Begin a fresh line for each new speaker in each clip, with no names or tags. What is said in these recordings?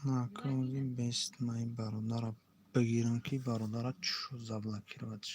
Накунӣ бест ман ин бародарро бигирам, ки бародара чӯ заблокировать ш.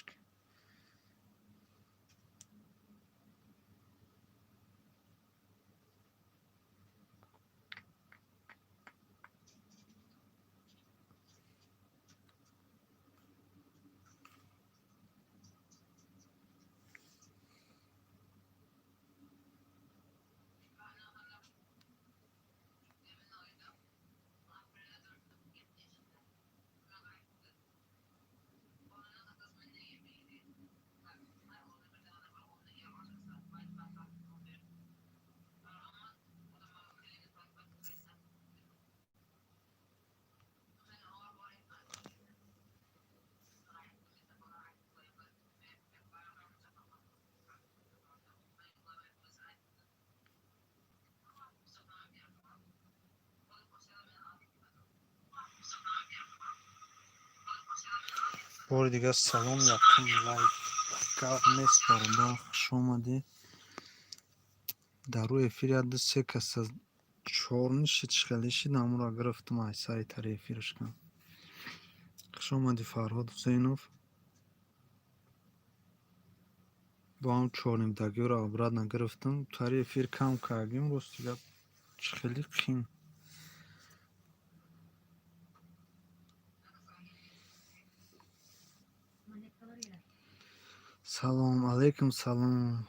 Бори дигар салом, якум лайк гап нест, бародар, хуш омадӣ. Дар рӯи эфир як ду се каса чор нишид, чӣ хеле шид, ҳамонро гирифтум, ай сари тари эфираш кардам. Хуш омадӣ, Фарҳод Ҳусейнов. Бо ҳам чорнимтагиҳоро обратно гирифтум. Тари эфир кам кардем, рости гап, чӣ хеле қин. Салом алейкум, салом.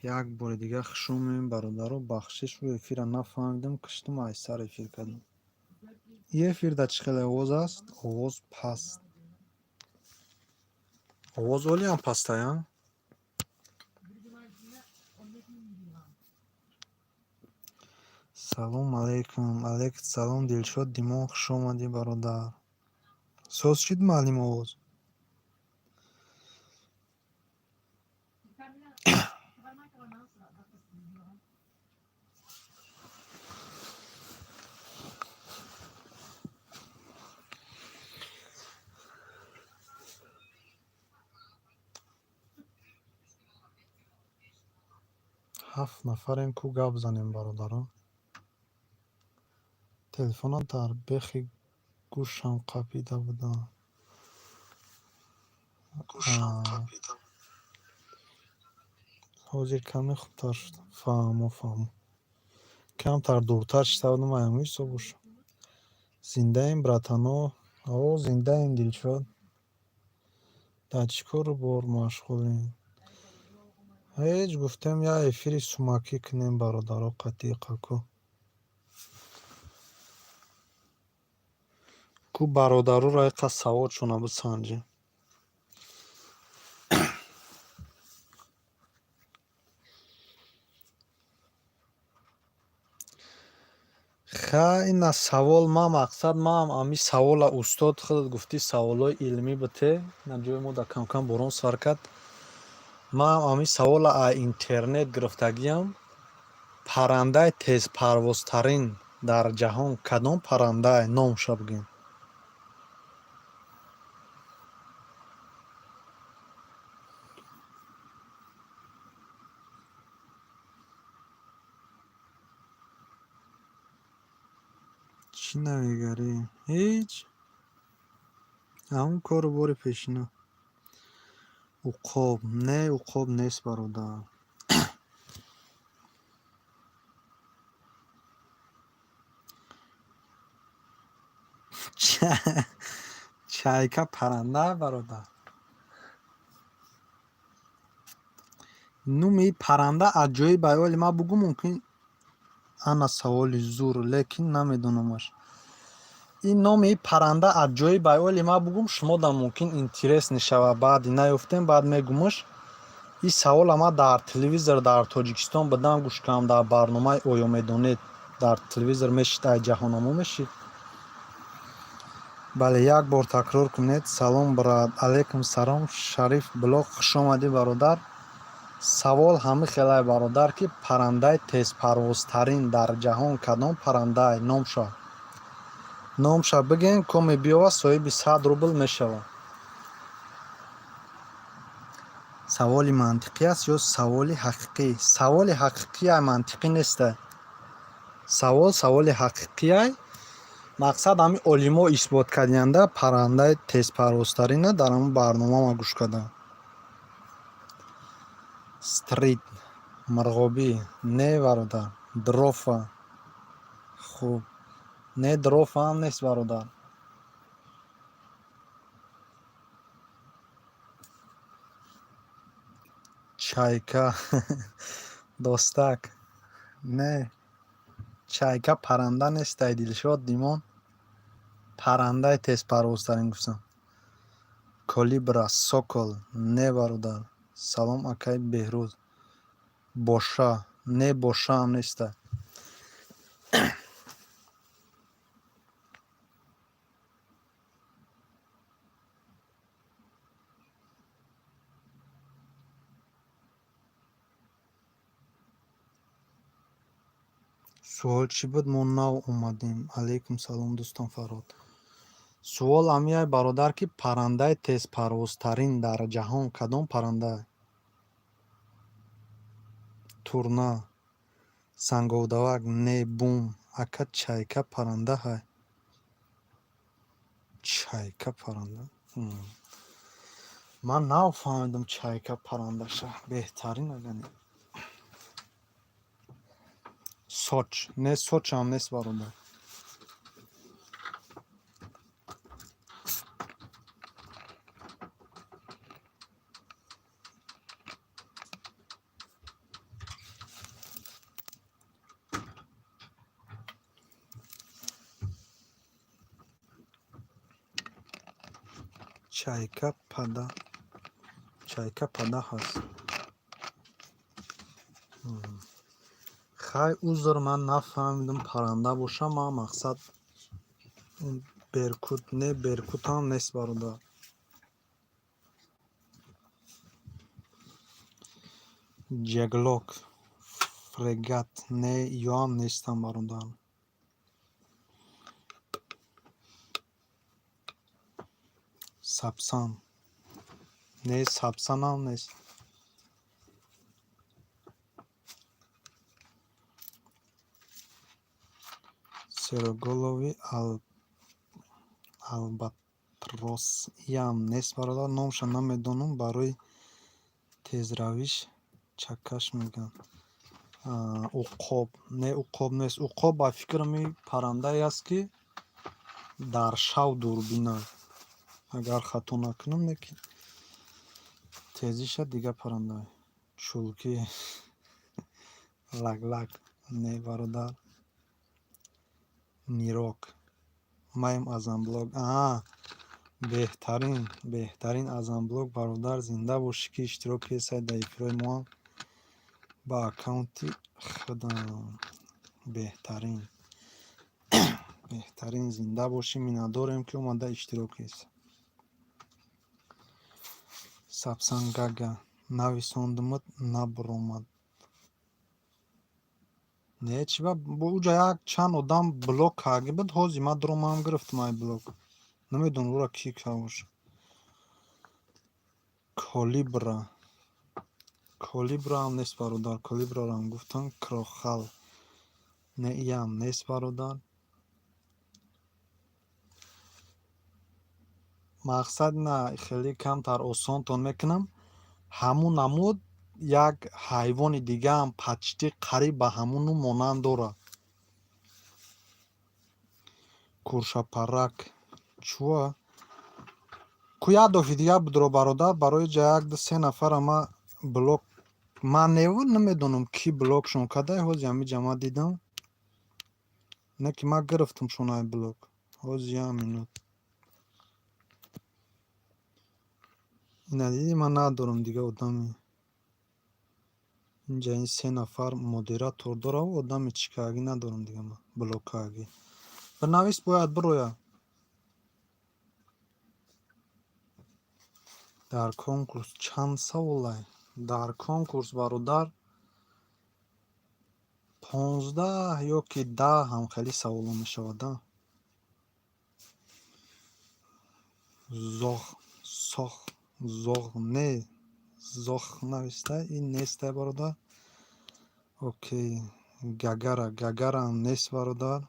Як бори дигар хуш омадем, бародаро. Бахшиш, рӯи эфирро нафаҳмидам, киштум, ай сар эфир кардам. И эфирда чӣ хеле овоз аст? Овоз паст. Овоз олиам пастая? Салом алейкум, алейкум салом, Дилшод Димон, хуш омадӣ, бародар. Соз шид, маълим, овоз? Ҳафт нафарем ку, гап занем, бародарон. Телефонам дар бехи гӯшам қапида будам. Ҳозир каме хубтар шуд. Фаҳмо, фаҳмо. Камтар дуртар шиста будам, ай ҳамин ҳисоб бошад. Зиндаем, братано? О, зиндаем, Дилшод. Дар чӣ кору бор машғулем? Ҳеҷ, гуфтем, як эфири сумакӣ кунем, бародаро, қатъи қаку. Ку бародароро иқа саводшона бисанҷем. Ха, ина савол ма мақсад маам ами савола устод худат гуфтӣ, саволҳои илмӣ бите. Ина ҷои мо дар камкам борон сар кард. Маам ами савола аз интернет гирифтагиам. Паррандаи тезпарвозтарин дар ҷаҳон кадом паррандае, номша бигӯем? Чӣ навигарӣ? Ҳеҷ. Ҳамон кору бори пешина. Уқоб. Не, уқоб нест, бародар. Чайка парранда, бародар. Номи парранда аҷоиб ай, оли ман бугӯ, мумкин ана саволи зур, лекин намедонамаш. Ин номи парранда аҷоиб ай, оли ман бугӯм, шумода мумкин интерес мешавад, баъди наёфтем, баъд мегӯмаш. Ин савола ман дар телевизор дар Тоҷикистон будам, гӯш кардам, дар барномаи «Оё медонед» дар телевизор мешид, ай ҷаҳоннамо мешид. Бале, як бор такрор кунед. Салом, брат. Алейкум салом, Шариф Блок, хуш омадӣ, бародар. Савол ҳамин хелай, бародар, ки паррандаи тезпарвозтарин дар ҷаҳон кадом паррандае, номша. Номша бигӯем, коме биёвад, соҳиби 100 рубл мешавад. Саволи мантиқӣ аст ё саволи ҳақиқӣ? Саволи ҳақиқӣ ай, мантиқӣ нестай. Савол саволи ҳақиқӣ ай. Мақсад, ҳамин олимо исбот кардианда, паррандаи тезпарвозтарина. Дар ҳамун барнома ман гӯш кардам. Стрит, мурғобӣ, не, бародар. Дрофа, хуб, не, дрофа ҳам нест, бародар. Чайка, достак, не, чайка парранда нестай. Дилшод Димон, паррандаи тезпарвозтарин гуфтам. Колибра, сокол, не, бародар. Салом, акаи Беҳрӯз. Боша, не, бошаам неста. Суол чӣ буд? Мо нав омадем. Алайкум салом, дӯстон. Фарҳод, суол ҳамияй, бародар, ки паррандаи тезпарвозтарин дар ҷаҳон кадом парранда? Турна, санговдавак, не, бум. Ака, чайка парранда ҳай? Чайка парранда, ман нав фаҳмидам, чайка паррандаша. Беҳтарин агани. Соч, не, сочам нест, бародар. Чайка пада, чайка пада ҳаст. Хай, узр, ман нафаҳмидам парранда боша. Ман мақсад беркут, не, беркутам нест, бародар. Ҷеглок, фрегат, не, ёам нестам, бародар. Сапсан, не, сапсанам нест. Сероголовый албатрос, иам нест, бародар. Номша намедонам. Барои тезравиш чакаш мегӯянд. Уқоб, не, уқоб нест. Уқоб, ба фикрам, ин паррандае аст, ки дар шав дурбинад, агар хато накунам. Лекин тезиша дигар парранда. Чулки, лаклак, не, бародар. Нирок, маем Азамблог. Аа, беҳтарин, беҳтарин, Азамблог. Бародар, зинда бошӣ, ки иштирок кардед дар эфирҳои моам ба аккаунти худам. Беҳтарин, беҳтарин, зинда бошӣ, миннатдорем, ки омада иштирок кардед. Сапсан гага, нависондумат, набуромад. Не, чи ба уҷа як чанд одам блок карда буд. Ҳозир ман дуромадам, гирифтам ай блок. Намедонам, ӯра ки карда бошад. Колибра, колибраам нест, бародар. Колибрарам гуфтам. Крохал, не, иам нест, бародар. Мақсад на, хеле камтар осонтон мекунам. Ҳамун намуд як ҳайвони дигаам почти қариб ба ҳамуну монанд дорад. Куршапарак чӯа ку, як дафъи дигар будро, бародар. Барои ҷа як ду се нафара ма блок ман неву, намедонам, ки блокшон карда. Ҳозир ҳамиҷа ма дидам, не, ки ман гирифтамшон ай блок. Ҳозир, як минут. Ина дидӣ, ман надорам дига одаме. Инҷа ин се нафар модератор дорав, одами чӣ кардагӣ надорам дига, ман блок кардагӣ. Бинавис, бояд бирояд. Дар конкурс чанд саволай? Дар конкурс, бародар, 15 ё ки 10 ҳам хеле саволо мешавад. Зоғ, сох, зоғ, не, зох нависта, ин нестай, бародар. Окей, гагара, гагарам нест, бародар.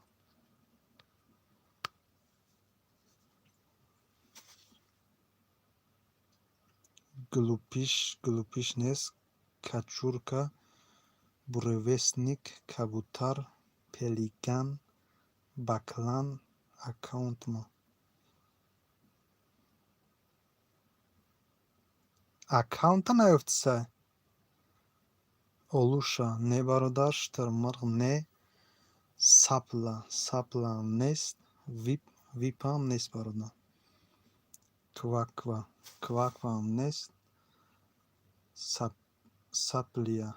Глупыш, глупыш нест. Качурка, буревестник, кабутар, пеликан, баклан, аккаунтма. Аккаунта наёфтисай? Олуша не, бародар, шутурмурғ не, сапла, саплаам нест, вип, випам нест, бародар. Кваква, квакваам нест, саплия,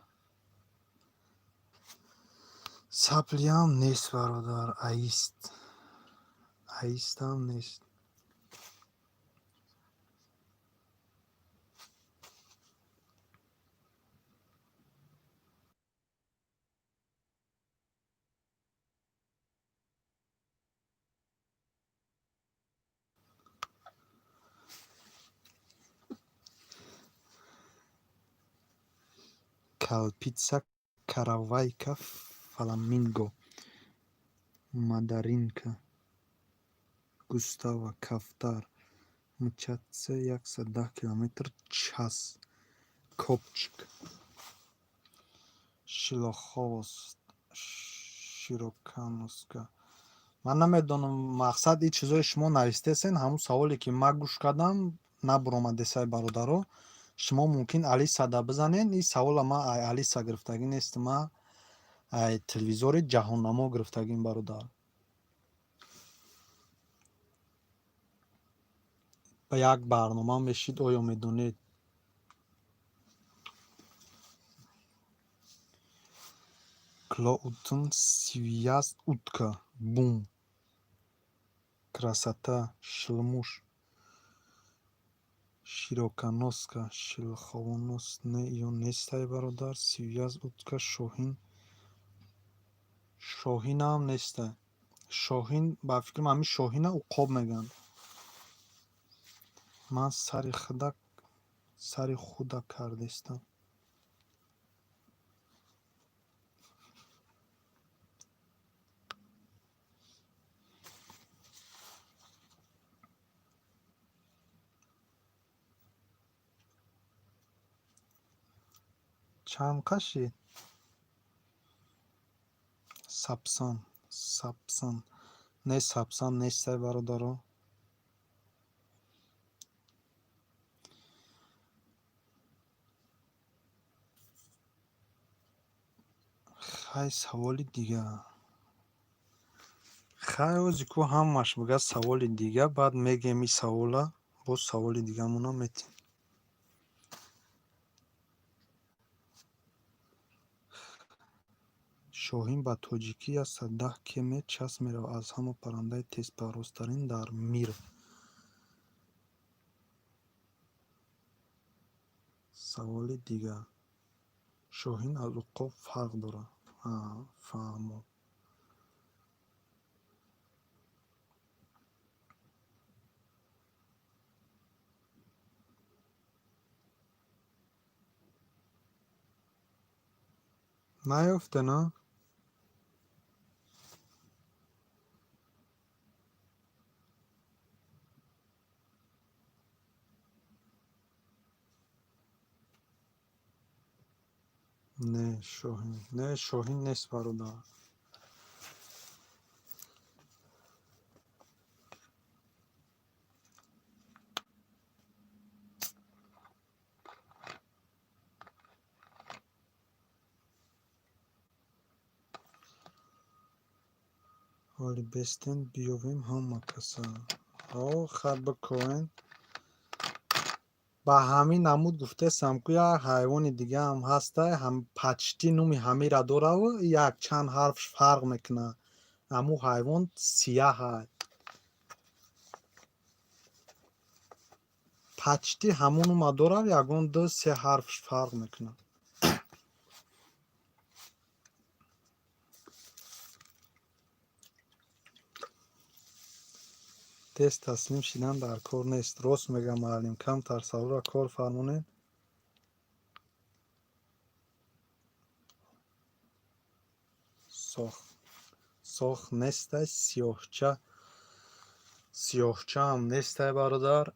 саплияам нест, бародар, аист, аистам нест. Калпица, каравайка, фламинго, мандаринка, густава, кафтар, мчаться 110 километр час, копчик, шилохвост, широконоска. Ман намедонам, мақсад, ин чизое шумо навистесен, ҳамун саволе ки ман гӯш кардам, набуромадесай, бародаро. Шумо мумкин Алисада бизанен. Ин савола ман ай Алиса гирифтагӣ нестам, ман ай телевизори ҷаҳоннамо гирифтагим, бародар. Ба як барнома мешид, оё медонед? Клоутн, свияз, утка, бум, красота, шилмуш, широконоска, шилховонос, не, ё нестай, бародар. Свияз, утка, шоҳин, шоҳинам нестай. Шоҳин, ба фикрам, ҳамин шоҳина уқоб мегӯянд. Ман сари худа кардестам. Чанд қашид? Сапсан, сапсан не, сапсан нестай, бародаро. Хай, саволи дига. Хай, ози ку ҳамаш буга саволи дига, баъд мегем ин савола, боз саволи дигамона метем. Шоҳин ба тоҷикӣ 110 км час меравад, аз ҳама паррандаи тезпарвозтарин дар мир. Саволи дигар. Шоҳин аз уқоб фарқ дорад. Фаҳмо. Наёфте, на? Не, шоҳин не, шоҳин нест, бародар. Вале бестен биёвем ҳама каса. О, хай, бикоен. Ба ҳамин намуд гуфтесам ку, як ҳайвони дигаам ҳастай, ҳам почти номи ҳамира дораву як чанд ҳарфш фарқ мекунад. Ҳамун ҳайвон сияҳай. Почти ҳамон нума дорав, ягон ду се ҳарфш фарқ мекунад. Тез таслим шидан дар кор нест. Рост мегӯям, муаллим, камтар саволро кор фармонед. Сох, сох нестай, сиёҳча, сиёҳчаам нестай, бародар.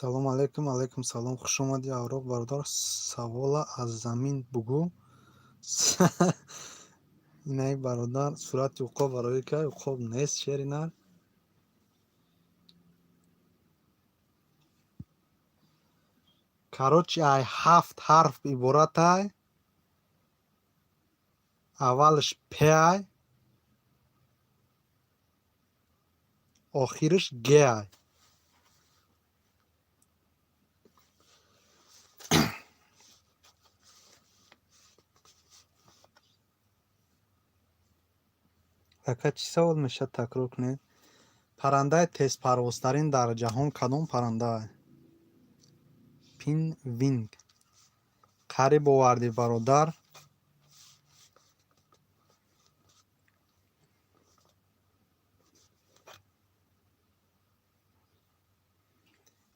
Салом алейкум. Алейкум салом, хуш омадӣ, Авроқ бародар. Савола аз замин бугӯ. Инаи бародар сурати уқоб барои кай уқоб нест, шери нар. Короче, ай ҳафт ҳарф иборатай. Аввалаш п ай, охираш г ай. Ака, чӣ савол мешавад, такрор кунед? Паррандаи тезпарвозтарин дар ҷаҳон кадом паррандаа? Пинвинг. Қариб овардӣ, бародар.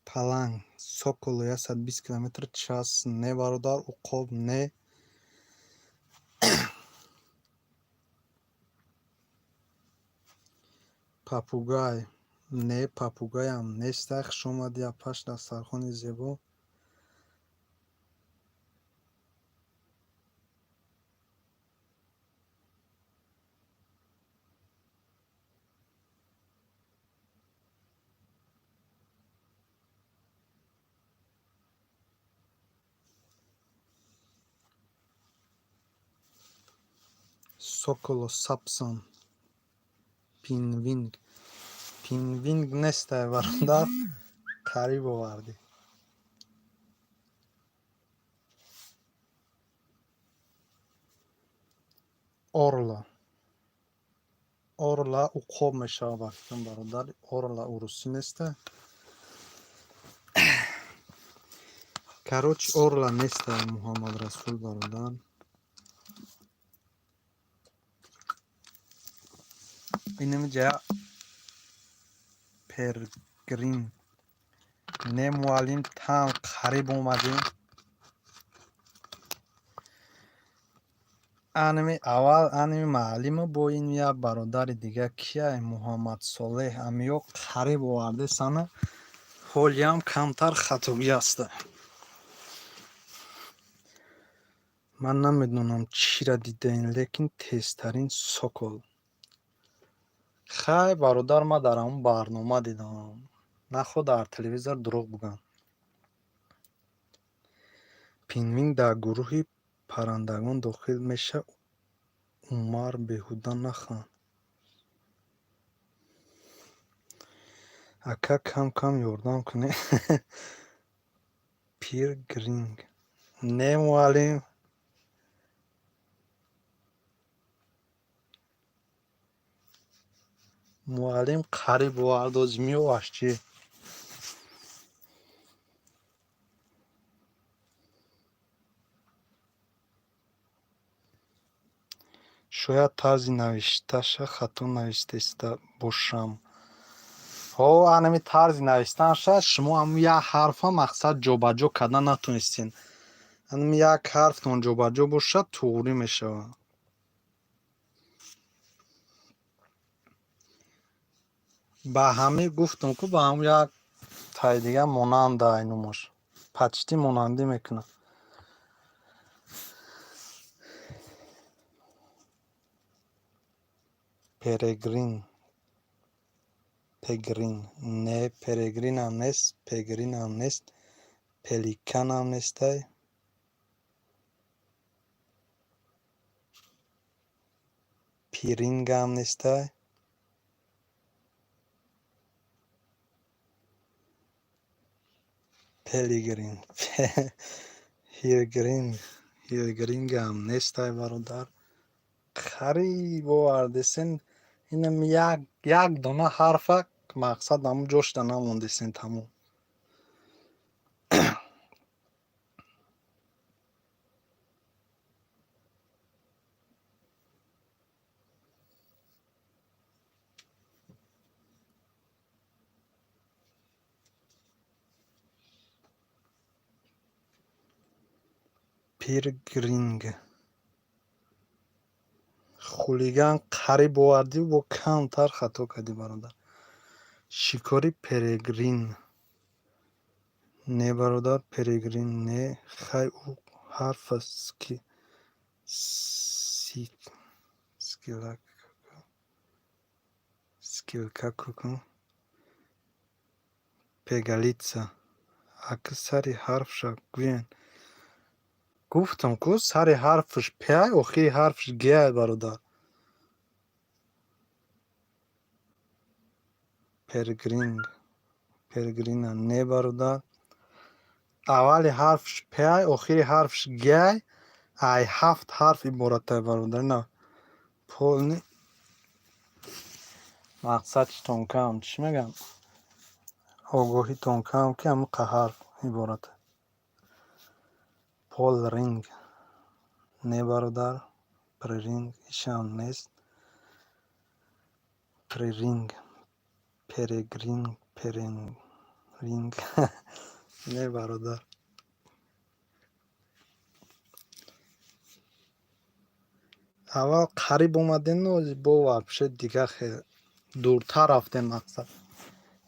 Паланг, соколу 120 километр час. Не, бародар, уқоб не. Попугай не, попугаям нестай. Хуш омадӣ, апаш, дастархони зебо. Соколо, сапсан, пинвинг. Пинвинг нестай, бародар, қариб овардӣ. Орла. Орла уқоб мешавад, ба фикрам, бародар. Орла урусӣ неста. Короче, орла неста, Муҳаммадрасул бародар. Инамиҷа пергрин. Не, муаллим, там қариб омадем. Анами аввал анами муаллима бо ин як бародари дига кияй, Муҳаммадсолеҳ, амиё қариб овардесана, ҳолиам камтар хатогӣ аста. Ман намедонам, чира дидаин, лекин тезтарин сокол. Хай, бародар, ман дар ҳамон барнома дидам, нахоҳ дар телевизор дурӯғ бугӯям. Пингвин дар гурӯҳи паррандагон дохил мешавад. Умар, беҳуда наханд. Ака, кам кам ёрдам кунед. Пиргринг. Не, муаллим. Муаллим, қариб овардоз, меоваш чӣ? Шояд тарзи навишташа хато нависта бошам. Ҳо, анами тарзи навистанаша шумо ҳамн як ҳарфа мақсад ҷобаҷо карда натонистен. Анами як ҳарфтон ҷобаҷо бошад, туғрӣ мешавад. Ба ҳамӣ гуфтам, ку ба ҳам як тай дига монанда, ай номаш почти монандӣ мекунад. Перегрин, пегрин. Не, перегринам нест, пегринам нест, пеликанам нестай. Пирингам нестай. Пелигрин, ҳиргрин, ҳиргрингам нестай, бародар. Қариб овардесен, инам як дона ҳарфа мақсад ҳамун ҷошда намондесен, тамом. Пиргринг. Хулиган, қариб овардӣ, бо камтар хато кардӣ, бародар. Шикори перегрин. Не, бародар, перегрин не. Хай, ӯ ҳарфа скилак скилка кукун. Пигалица. Ака, сари ҳарфша гӯен. Гуфтам ку, сари ҳарфаш п, охири ҳарфаш г, бародар. Пергринг, пергрина не, бародар. Аввали ҳарфш п, охири ҳарфш г, ай ҳафт ҳарф иборатай, бародар. На полный мақсад читон кам, чӣ мегӯям, огоҳитон кам, ки ҳамин ҳарф иборат. Полринг не, бародар. Приринг ишам нест. Приринг, перегринг, перенринг не, бародар. Аввал қариб омадем, бо вообще дига хел дуртар рафтем. Мақсад,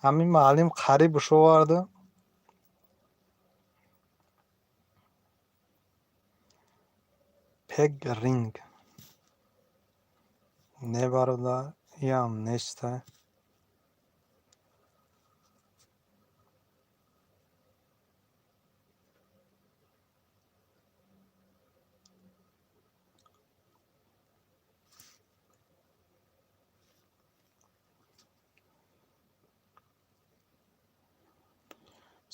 ҳамин маълим қарибш оварду. Пегринг не, бародар, иам неста.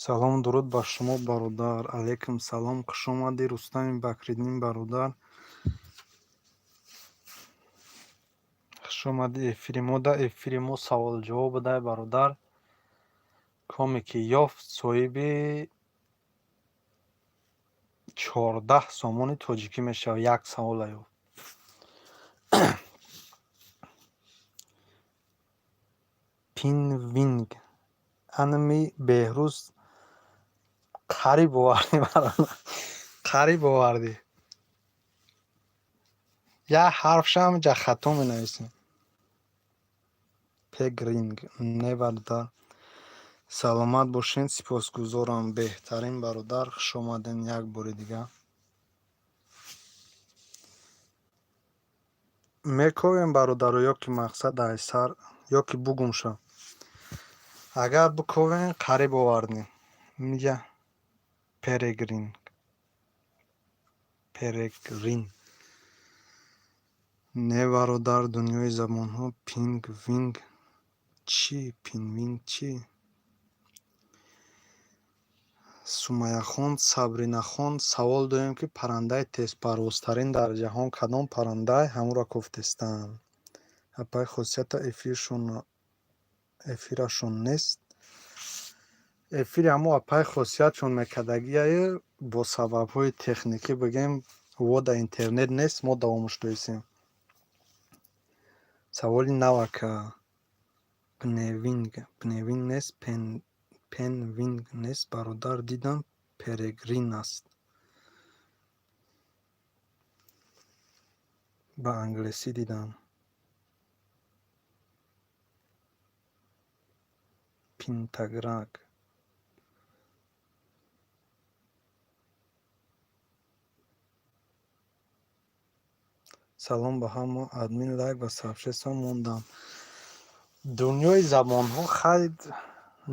Салом, дуруд ба шумо, бародар. Алайкум салом, хуш омадӣ, Рустами Бакриддин, бародар. Хуш омадӣ эфири мо. Да эфири мо савол-ҷавоб будай, бародар. Коме ки ёфт, соҳиби 14 сомони тоҷикӣ мешавад. Як савола ёфт. Пинвинг. Анами Беҳрӯз, қариб овардӣ, бародар, қариб овардӣ. Як ҳарфшам ҷа хато менависем. Пегринг не, бародар. Саломат бошед, сипосгузорам, беҳтарин, бародар. Хуш омадем як бори дигар. Мековем, бародаро, ё ки мақсад айсар, ё ки бугум ша? Агар биковем, қариб овардем. Мия перегрин, перегрин не, бародар. Дунёи забонҳо. Пинг-винг чӣ? Пинвинг чӣ? Сумайяхон, Сабринахон, савол дорем, ки паррандаи тезпарвозтарин дар ҷаҳон кадом паррандай? Ҳамонро кофтестанд. Апаи Хосията эфирашон нест. Эфири ҳамо апаи Хосиятшон мекардагиае, бо сабабҳои техникӣ бигем, во да интернет нест, мо давомаш доистем. Саволи навака. Пневинг, пневинг нест, пенвинг нест, бародар. Дидам, перегрин аст. Ба англисӣ дидам. Пинтаграк. Салом ба ҳама, админ, лайк ва сообщество мондам. Дунёи забонҳо, хай,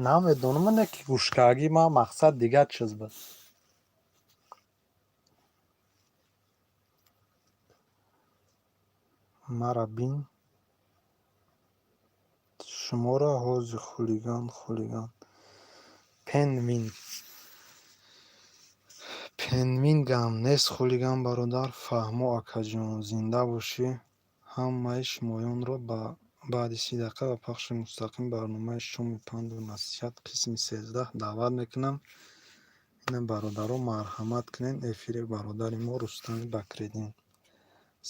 намедонам, не ки гӯшкагӣ ман мақсад дигар чиз буд. Мара бин, шуморо ҳозир хулиган, хулиган. Пенвинг, пенвингам нест, хулиган, бародар. Фаҳмо, акаҷон, зинда бошӣ. Ҳамаи шумоёнро ба баъди 30 дақиқа ба пахши мустақими барномаи «Шоми панду насиҳат» қисми 13 даъват мекунам. Ина, бародаро, марҳамат кунед эфири бародари мо Рустами Бакриддин.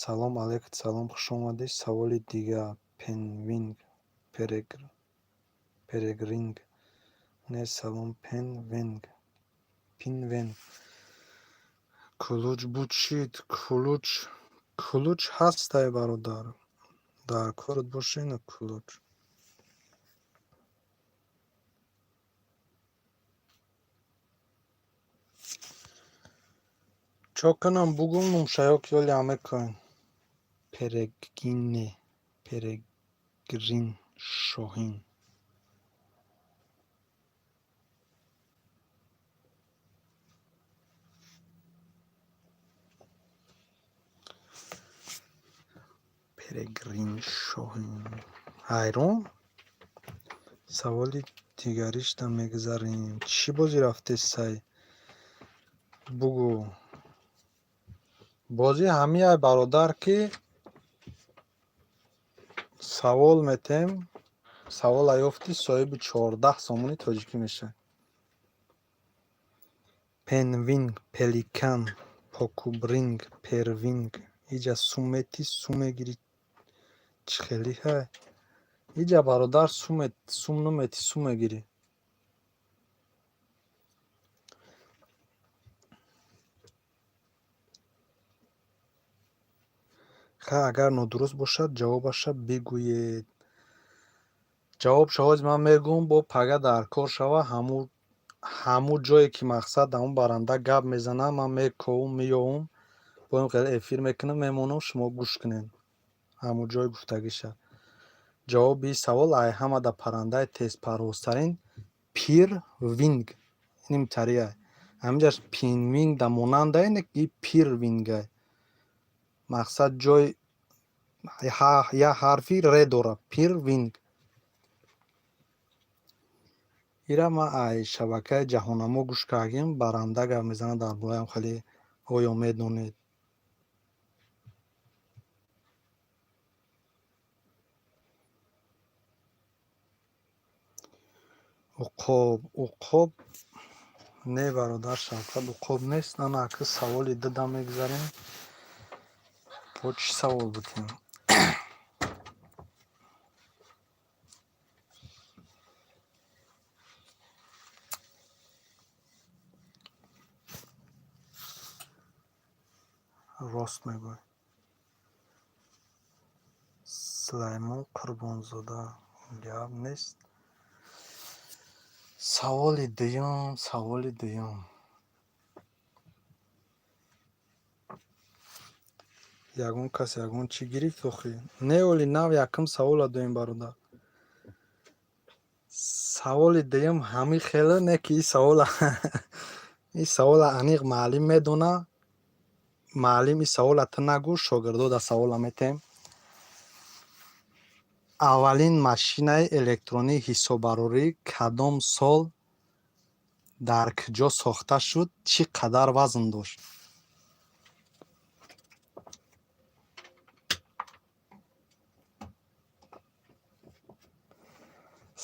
Салом алейкум, салом, хуш омадӣ. Саволи дигар. Пенвинг, перегринг не, салом. Пенвенг, пинвенг. Кулуч буд чид? Кулуч, кулуч ҳастай, бародар, дар корат боша. Ина кулуч. Чо кунам, бугум нумшаё ки оли ҳаме кун? Перегине, перегрин, шоҳин. Перегрин, шоҳин. Ҳайрон? Саволи дигаришда мегузарем. Чӣ бозӣ рафтесай? Бугӯ. Бозӣ ҳамияй, бародар, ки савол метем, савола ёфтӣ, соҳиби 14 сомони тоҷикӣ мешавӣ. Пенвинг, пеликан, покубринг, первинг. Иҷа сум метӣ, сум мегирӣ. Чӣ хеле ҳай? Иҷа, бародар, сум наметӣ, сум мегирӣ. Хай, агар нодуруст бошад, ҷавобаша бигӯед. Ҷавобша ҳозир ман мегӯм, бо пага дар кор шава, ҳамун ҷое ки мақсад ҳамун баранда гап мезанад, ман мековум, меёвум, бо ин хеле эфир мекунам, мемонам, шумо гӯш кунед. Ҳамун ҷои гуфтагиша. Ҷавоби ин савол ай ҳамада паррандаи тезпарвозтарин пирвинг. Нимтария. Ҳаминҷаш пинвинг да монандае, не ки пирвингай. Мақсад ҷои як ҳарфи ре дорад. Пирвинг. Ира ман ай шабакаи ҷаҳоннамо гӯш кардем, баранда гап мезанад дар бораам хеле, оё медонед? Уқоб, уқоб не, бародар Шавкат, уқоб нест. Ана ака, саволи дуда мегузарем. Бо чӣ савол будем? Рост мегӯй. Сулаймон Қурбонзода, гап нест. Саволи дуюм, саволи дуюм. Ягон кас ягон чӣ гирифт охӣ? Не, оли нав якум савола доем, бародар. Саволи дуюм ҳамин хеле не ки ин савола аниқ муаллим медона. Муаллим, ин савола ту нагӯ, шогирдо да савола метем. Аввалин машинаи электронии ҳисоббарорӣ кадом сол дар куҷо сохта шуд, чӣ қадар вазн дошт?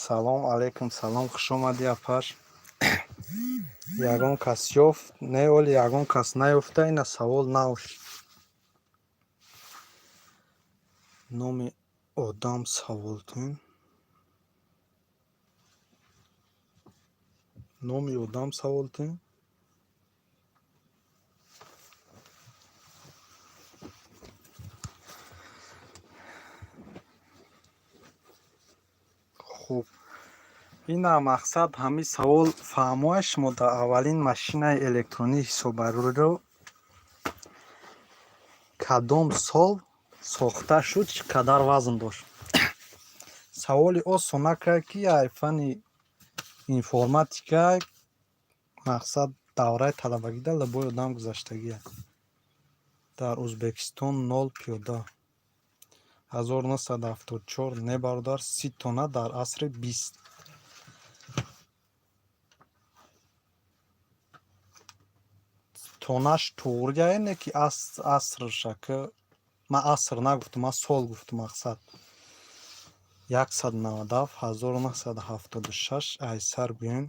Салом алейкум, салом, хушомадӣ, апаш. Ягон кас ёфт? Не, оли ягон кас наёфта, ина савол нав. Номи одам саволтун. Номи одам саволтун. Хуб, ина мақсад ҳамин савол фаҳмояд шумо дар аввалин машинаи электронии ҳисоббарориро кадом сол сохта шуд, чӣ қадар вазн дошт? Саволи осон накард ки ай фанни информатика, мақсад давраи талабагида лабои одам гузаштагия. Дар Ӯзбекистон нол пиёда. 1974 не, бародар, 30 тонна дар асри 20. Тоннаш туғрия не ки асрша ки ман аср нагуфтум, ман сол гуфтум, мақсад. 197, 1976 айсар гӯем.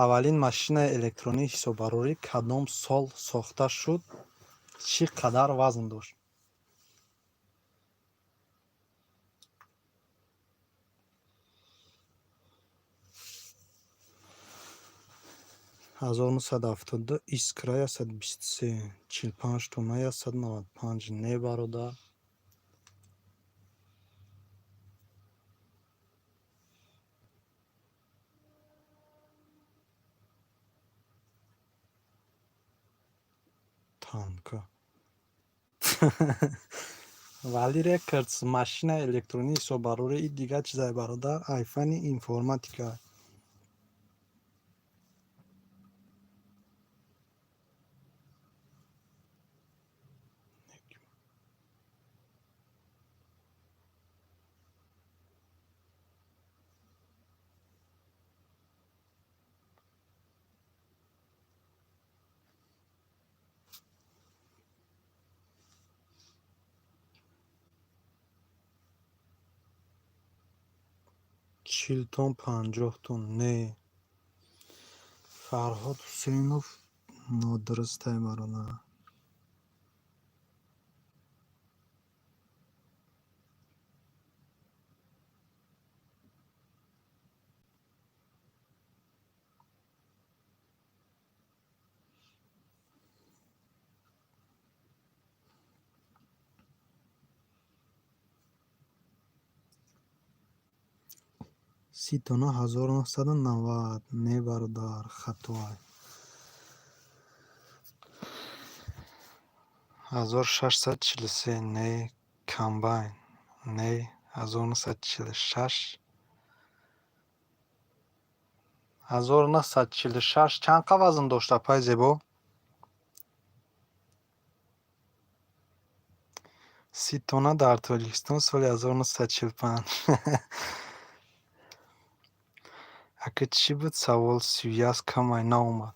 Аввалин машинаи электронии ҳисоббарорӣ кадом сол сохта шуд, чӣ қадар вазн дошт? 1972 Искра 123, 45 тонна, 195 не, бародар. Танка. Вали Рекордс машинаи электронӣ ҳисоббарорӣ, и дигар чизае, бародар, ай фанни информатика. 40 тонн, 50 тонн, не. Фарҳод Ҳусейнов нодурустай, бародар. 30 тонна 1990, не, бародар, хатоай. 1643, не. Комбайн, не. 1946, 1946 чанд қа вазн дошт, апай зебо? 30 тонна дар Тоҷикистон соли 1945. Ака, чӣ буд савол? Связь камай наомад.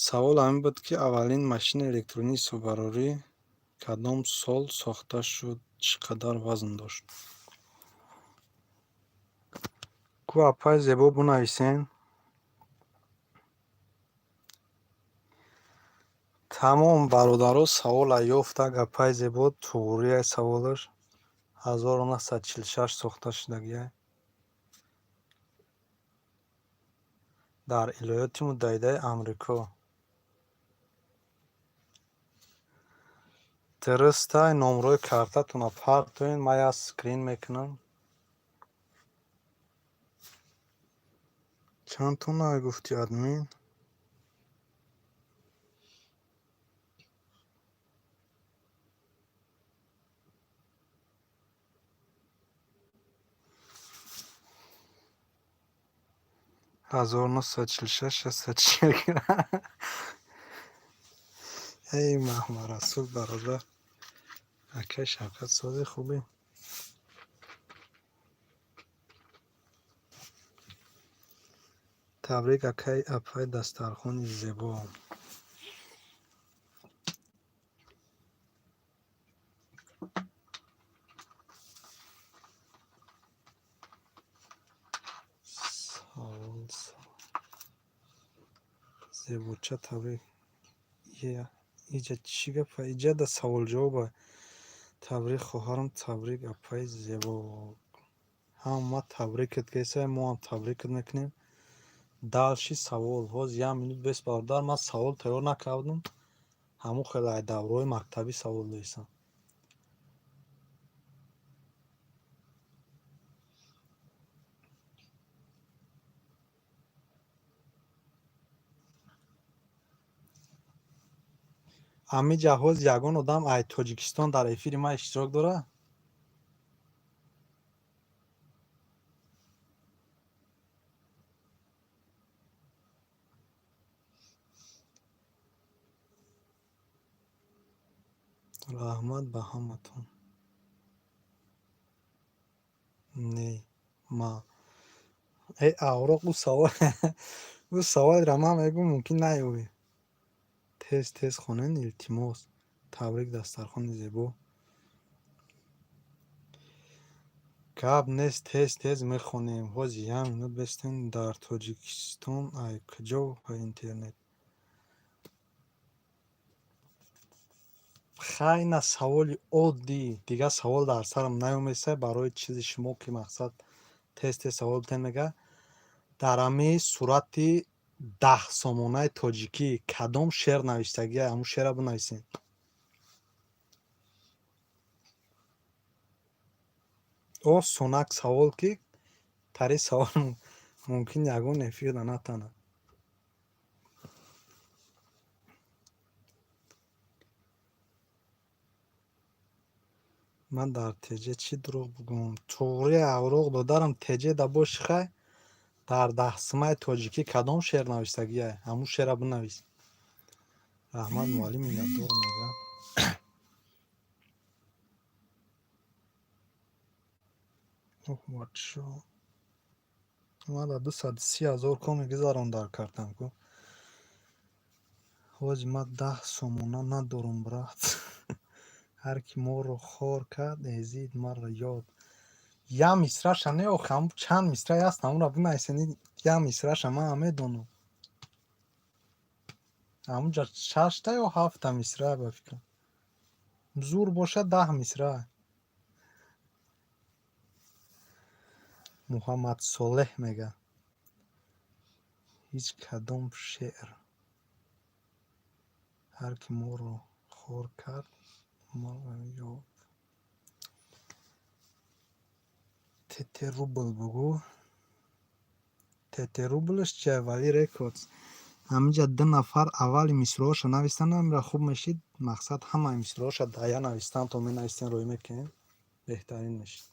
Савол ҳамин буд, ки аввалин машинаи электронии ҳисоббарорӣ кадом сол сохта шуд, чӣ қадар вазн дошт? Ку, апай зебо, бинависен. Тамом, бародаро, савола ёфтак. Апай зебо туғрияй саволаш. 1946 сохта шудагиай дар Иёлоти Муттаҳидаи Амрико. Дурустай. Номрои картатонро партоен, ман як скрин мекунам. Чанд тонна гуфтӣ, админ? 1946, 640. Эй, Маҳмадрасул бародар, акай Шавкат, сози, хубӣ? Табрик, акай, апай, дастархони зебо. Савол. Зебоча, табрик. Иҷа чӣ гапа? Иҷа саволҷавоба. Табрик, хоҳарам, табрик, апаи зебо. Ҳама табрикат кеса, мо ҳам табрикат мекунем. Дальше савол. Ҳозир як минут бес, бародар, ман савол тайёр накардам. Ҳамон хеле ай давраҳои мактабӣ савол доистам. Ҳамиҷа ҳозир ягон одам ай Тоҷикистон дар эфири ман иштирок дорад? Раҳмат ба ҳаматон. Не, ма э авроқ, ӯ саволеро ман мегӯм, мумкин наёбӣ. Тез, тез хонед, илтимос. Табрик, дастархони зебо. Гап нест, тез, тез мехонем. Ҳозир як минут бестем. Дар Тоҷикистон ай куҷо интернет? Хай, на, саволи оддӣ, дигар савол дар сарам наёместа барои чизи шумо, ки мақсад тез, тез савол битен. Мега, дар ҳамаи сурати 10 сомонаи тоҷикӣ кадом шеър навиштагия? Ҳамун шеърро бинависем. Осонак савол, ки тари савол мумкин ягон эфирда натанад. Ман дар теҷе чӣ дурӯғ бугӯм? Туғри авроқ додарам, теҷе да боши, хай, дар даҳсимаи тоҷикӣ кадом шеър навиштагиай, ҳамун шеъра бинавис. Раҳмат, муаллим, миннатдор, мега. Оҳ, бачо, ман да 230 000 коми гузарон дар картам ку. Ҳози ман 10 сомона надорам, брат. Ҳар ки моро хор кард, эзид маро ёд. Я мисраша не, охи, ҳамун чанд мисрае ҳаст, ҳамунро бинависен. Я мисраша ман медонам. Ҳамунҷа шашта ё ҳафта мисра, ба фикрам. Зур бошад, 10 мисра. Муҳаммадсолеҳ мега: ҳеҷ кадом шеър. Ҳар ки моро хор кард, маро ёд. Тете рубл бугӯ. Тете рублш чия, Вали Рекордс? Ҳаминҷа ду нафар аввали мисроҳоша навистан, амра хуб мешид. Мақсад, ҳамаи мисроҳоша дая навистан, то менавистен, рӯй мекунем, беҳтарин мешид.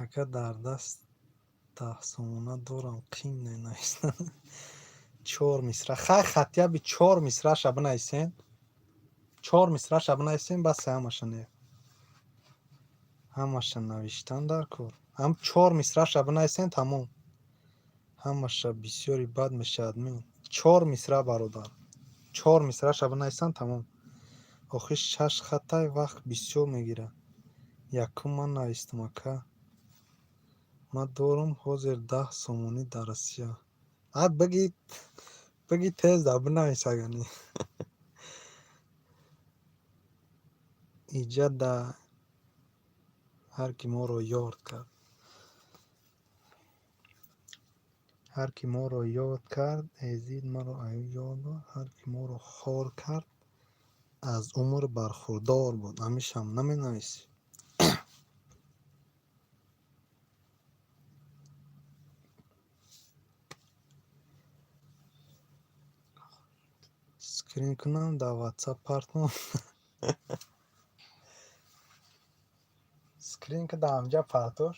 Ака, дар даст 10 сомона дорам, қин навистан. Чор мисра, хай, хотя бы чор мисраша бинависен. Чор мисраша бинависен, бас. Ҳамаша не, ҳамаша навиштан дар кор. Ҳам чор мисраша бинависен, тамом. Ҳамаша бисёри бад мешавад. Чор мисра, бародар, чор мисраша бинависан, тамом. Охир шаш хатай вақт бисёр мегирад. Якум ман навистам, ака. Ман дорам ҳозир 10 сомонӣ дар Россия. А биги, биги, тез да бинавис, агани иҷа да. Ҳар ки моро ёд кард, ҳар ки моро ёд кард, эзид маро ёд. Ҳар ки моро хор кард, аз умр бархурдор буд. Ҳамишам наменависӣ. Скрин кунам, дар Ватсап партом. Скрин ка дар ҳамҷа партош.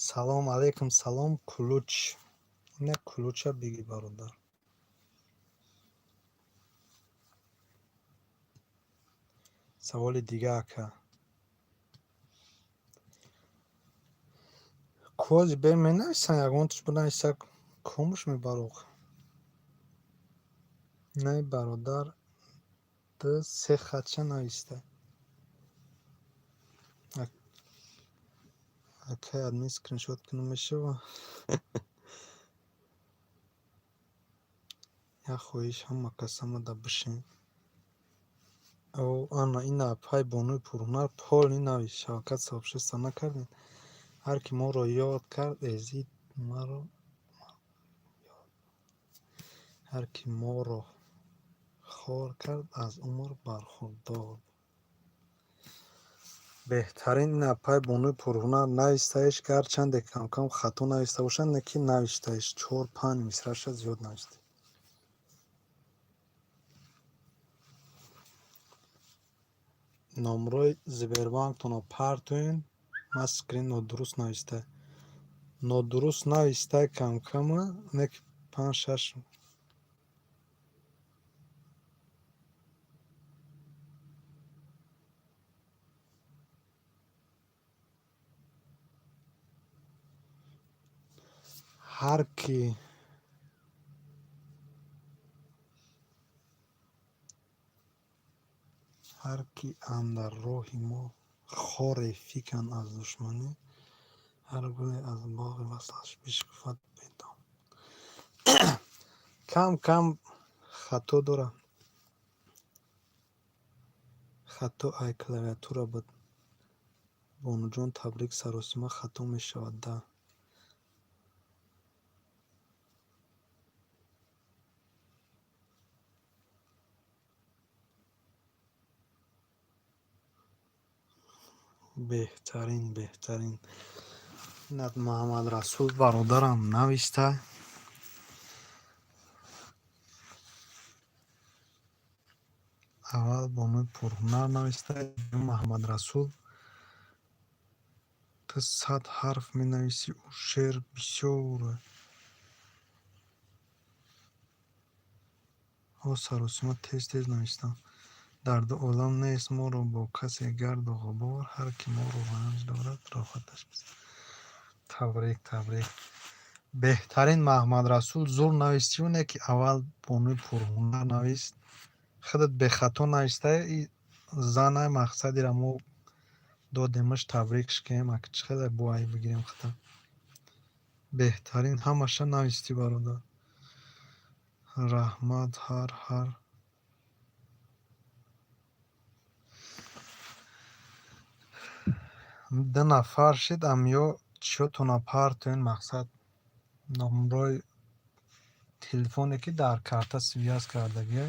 Салом алейкум, салом. Ключ не, ключа биги, бародар. Саволи дига, ака. Кози бе менависан, ягонташ бинависа, комуш мебароқ. Не, бародар, ду се хатча нависта. Акай админ, скриншот кунам, мешава? Як хоҳиш, ҳама кас омада бишин. Ана ина апай бонуи пурҳунар полный навист. Шавкат, сообщество накардем. Ҳар ки моро ёд кард, эзид маро. Ҳар ки моро хор кард, аз умр бархурдор. Беҳтарин, ин апай бонуи пурҳунар навистаиш. Гарчанде камкам хато нависта бошад, не ки навиштаиш чор панҷ мисраша зиёд нависта. Номрои Сбербанктонро партоен. Ман скрин нодуруст нависта, нодуруст нависта камкама, не ки панҷ шаш. Ҳар ки андар роҳи мо хоре фиканд, аз душманӣ, ҳар гуле аз боғи васлаш бишкуфад бедом. Кам кам хато дорад. Хато ай клавиатура буд, бонуҷон. Табрик, саросима хато мешавад да. Беҳтарин, беҳтарин. Инак Муҳаммадрасул бародарам нависта. Аввал бонуи пурҳунар нависта, Муҳаммадрасул. Ту 100 ҳарф менависӣ, ӯ шеър бисёр. О, саросима тез-тез навистам. Дар ду олам нест моро бо касе гарду ғубор, ҳар ки моро ранҷ дорад, роҳаташ бисёр. Табрик, табрик. Беҳтарин Муҳаммадрасул, зур навистию, не ки аввал бонуи пурҳунар навист. Худат бехато навистаи, и занай мақсадира мо додемаш, табрикш кунем, аки чӣ хеле бо айб бигирем худта. Беҳтарин ҳамаша навистӣ, бародар. Раҳмат ҳар ҳар. Ду нафар шид, амё чиётона партоен, мақсад номрои телефоне ки дар карта связь кардагия.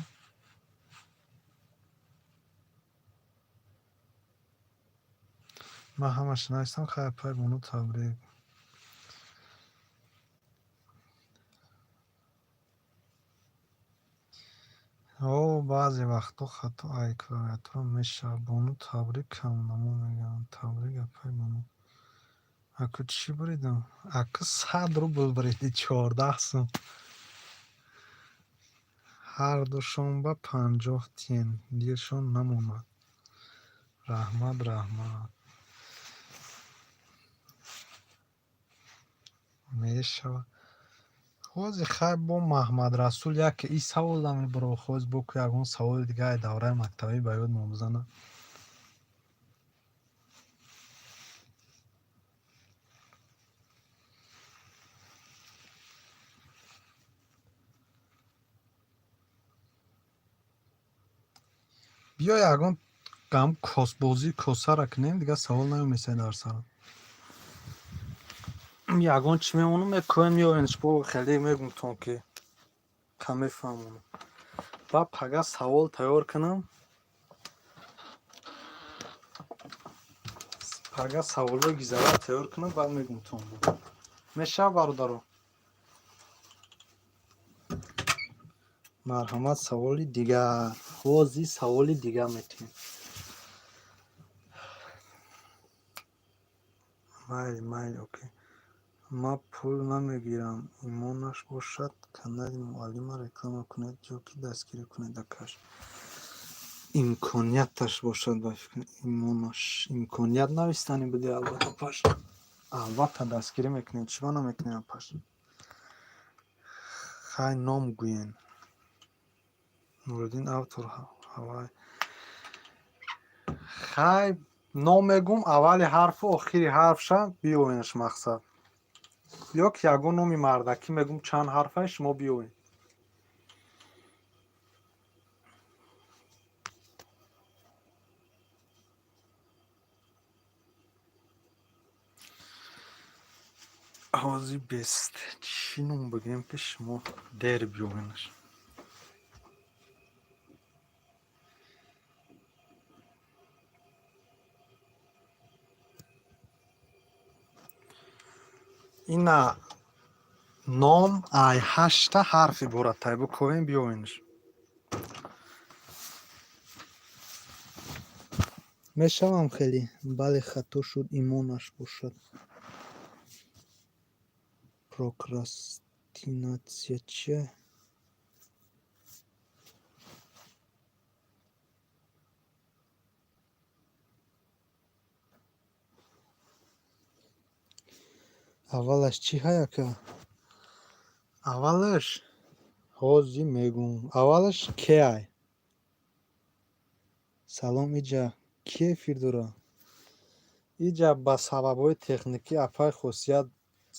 Ман ҳамаша навистам, хайр, пай бону табрик. О, баъзе вақтҳо хато ай клавиатура мешавад. Бону табрик камнамо мегӯянд. Табрик, апай бону. Аку чӣ буридам? Аку 100 рубл буриди, 14 сум. Ҳар душонба 50 тиен. Дилшон намонад. Раҳмат, раҳмат. Мешавад. Ҳозир хайр бо Маҳмадрасул яке и саволам мебаро, хоз бо ку ягон саволи дигари давраи мактабӣ ба ёд мобизанад. Биё ягон гам косбозии косара кунем, дигар савол намемесай дар сарам. Ягон чӣ мемонам, мекоем меоенш, бо хеле мегумтон ки ка мефаҳмонам. Ба пага савол тайёр кунам. Пага саволҳои гизара тайёр кунам, баъд мегумтон. Мешавад, бародаро? Марҳамат, саволи дигар. Ҳозир саволи дигар метиҳем. Майли, майли, окей. Ман пул намегирам, имонаш бошад, канали муаллима реклама кунед ё ки дастгирӣ кунед акаш. Имконияташ бошад, ба фикр имонаш. Имконият навистани буди, албатта паш. Албатта дастгирӣ мекунем, чӣ ба намекунем апаш? Хай ном гӯен. Нуриддин автор ҳавай. Хай ном мегӯм, аввали ҳарфу охири ҳарфша биёвенаш мақсад. Ё ки ягон номи мардакӣ мегӯм, чанд ҳарфае, шумо биёвед. Ҳозир бест чӣ ном бигӯем ки шумо дер биёвенаш. Ина ном ай ҳашта ҳарф иборатай, бикӯвем биёвенаш. Мешавам хеле? Бале, хато шуд, имонаш бошад. Прокрастинатсия чия? Аввалаш чӣ ҳай ака? Аввалаш ҳозир мегӯм. Аввалаш кеай? Салом, иҷа ки эфир дора? Иҷа ба сабабҳои техникӣ апай хосият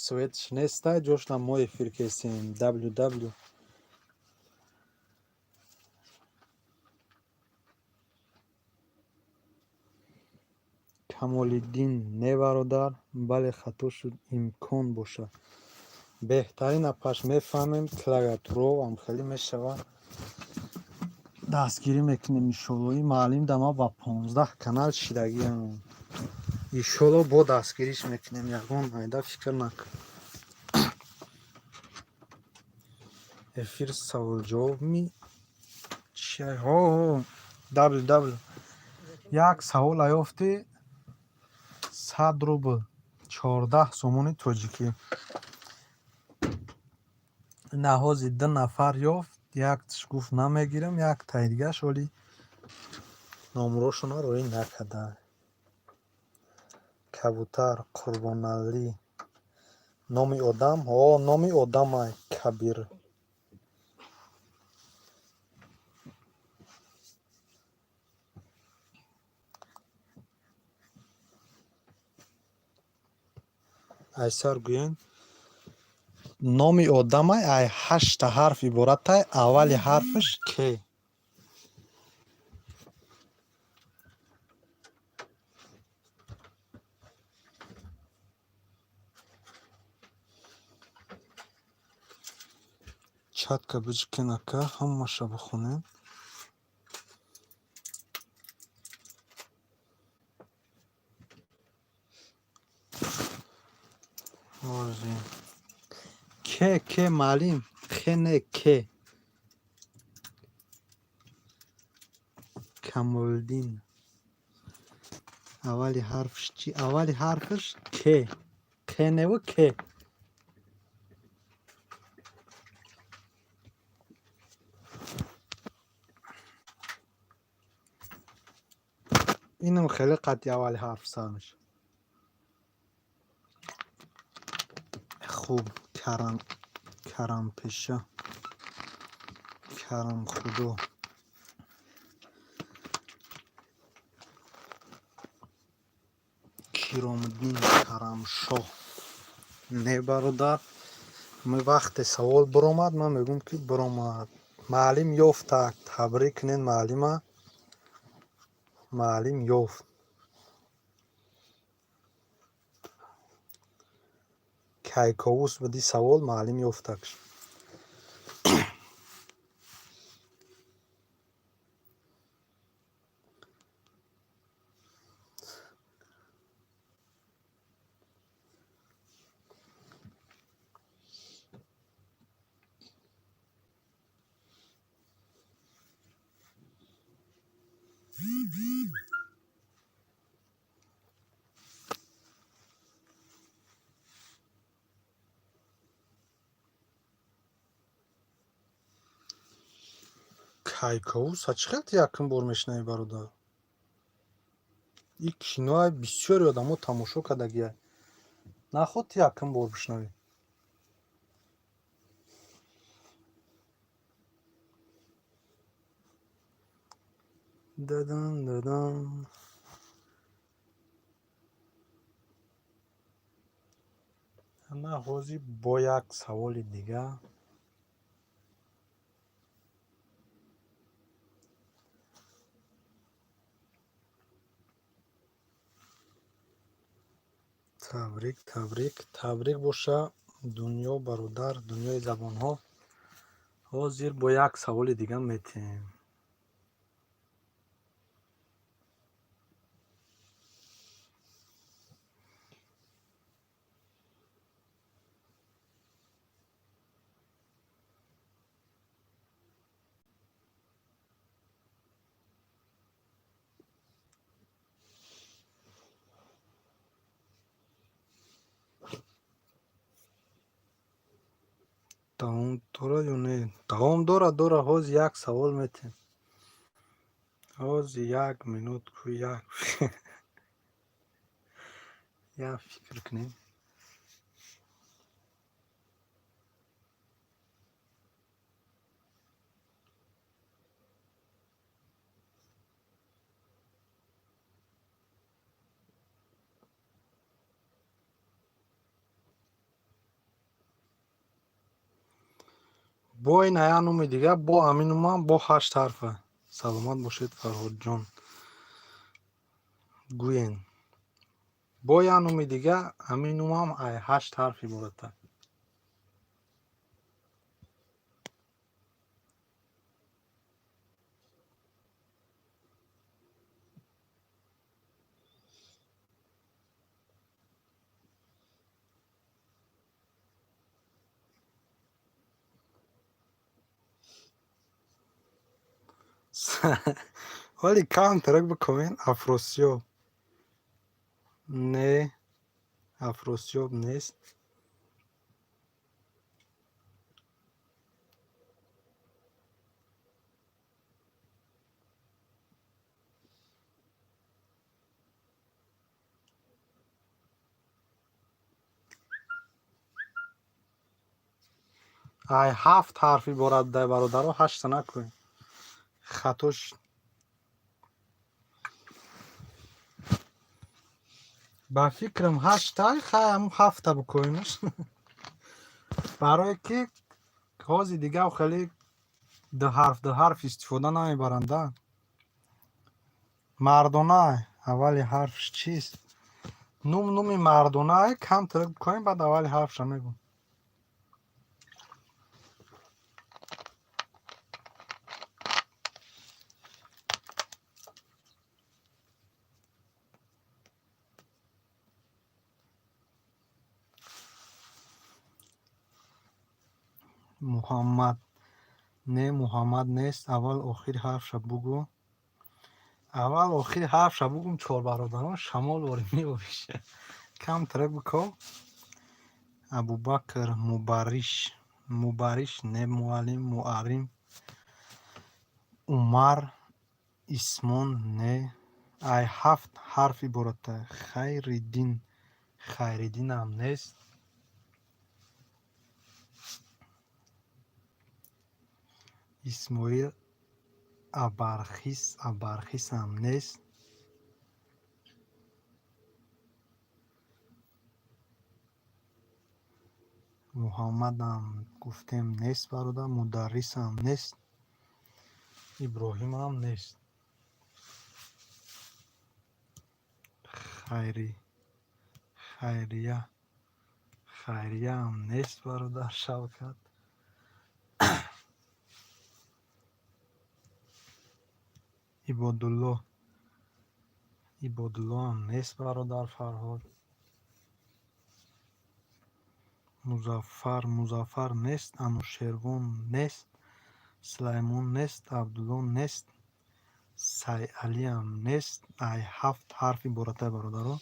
светш нестай, ҷошна мо эфир кесем. Ww. Камолиддин не, бародар, бале, хато шуд, имкон бошад. Беҳтарин апаш, мефаҳмем, клавиатурао ам хеле мешавад. Дастгирӣ мекунем иншоалло. Ин муаллим да ман ба 15 канал шидагиам. Иншолло, бо дастгириш мекунем, ягон майда фикр накун. Эфир саволҷавоб ми чия? Ҳо, ww як савол аёфти, 100 рубл, 14 сомони тоҷикӣ. Наҳози ду нафар ёфт, якташ гуфт, намегирам, яктаи дигаш оли номрошонро роӣ накарда. Кабутар Қурбоналӣ, номи одам? Ҳо, номи одамай, Кабир. Айсар гӯянд, номи одамай, ай ҳашта ҳарф иборатай, аввали ҳарфаш К. Чатка биҷикен, ака, ҳамаша бихонем. Ҳозир К, маълим, Х не, К. Камолиддин, аввали ҳарфш чи? Аввали ҳарфаш К, Қ неву К. Инам хеле қатъи аввали ҳарф сар мешавад. Хуб, Карам, Карампеша, Карамхудо, Киромиддин, Карамшоҳ. Не, бародар, ми вақте савол биромад, ман мегӯям, ки биромад. Маълим ёфтак, табрик кунед маълима. Маълим ёфт. Кайковус буди савол, маълим ёфтакш. Кайковуса чӣ хел ту якум бор мешунавӣ, бародар? Ин киноа бисёре одамо тамошо кардагия, наход ту якум бор бишнавӣ? Дадан дадан. Ана ҳозир бо як саволи дига. Табрик, табрик, табрик боша, Дунё, бародар, Дунёи забонҳо. Ҳозир бо як саволи дига метиҳем. Давом дорад ё не? Давом дорад, дорад. Ҳозир як савол метиҳем. Ҳозир як минут ку, як фикр кунем. Бо ин ая номи дига, бо ҳамин номам, бо ҳашт ҳарфа. Саломат бошед, Фарҳодҷон. Гӯен, бо як номи дига, ҳамин номам ай ҳашт ҳарф ибората. Вале камтарак бикунед. Афросиёб не, Афросиёб нест. Ай ҳафт ҳарф иборат дай, бародаро, ҳашта накунед, хатош. Ба фикрам, ҳаштай, хай, ҳамн ҳафта бикунемш, барое ки ҳози дига хеле дуҳарф дуҳарф истифода намебаранда. Мардона, аввали ҳарфш чист? Нум, нуми мардонае. Камтар бикунем, баъд аввали ҳарфша мегӯм. Муҳаммад не, Муҳаммад нест. Аввал охири ҳарфша бугӯ. Аввал охири ҳарфша бугум, чор бародарон шамол ворид меовиш. Камтара биков. Абубакр, Мубариш, Мубариш не, муаллим, муаррим. Умар, Исмон не. Ай ҳафт ҳарф ибората. Хайриддин, Хайриддинам нест. Исмоил, Абархис, Абархисам нест. Муҳаммадам гуфтем, нест, бародар. Мударрисам нест, Иброҳимам нест. Хайри, Хайрия, Хайрияам нест, бародар. Шавкат, Ибодулло, Ибодуллоам нест, бародар. Фарҳод, Музаффар, Музаффар нест. Анушервон нест, Сулаймон нест, Абдулло нест, Сайалиам нест. Ай ҳафт ҳарф иборатай, бародаро.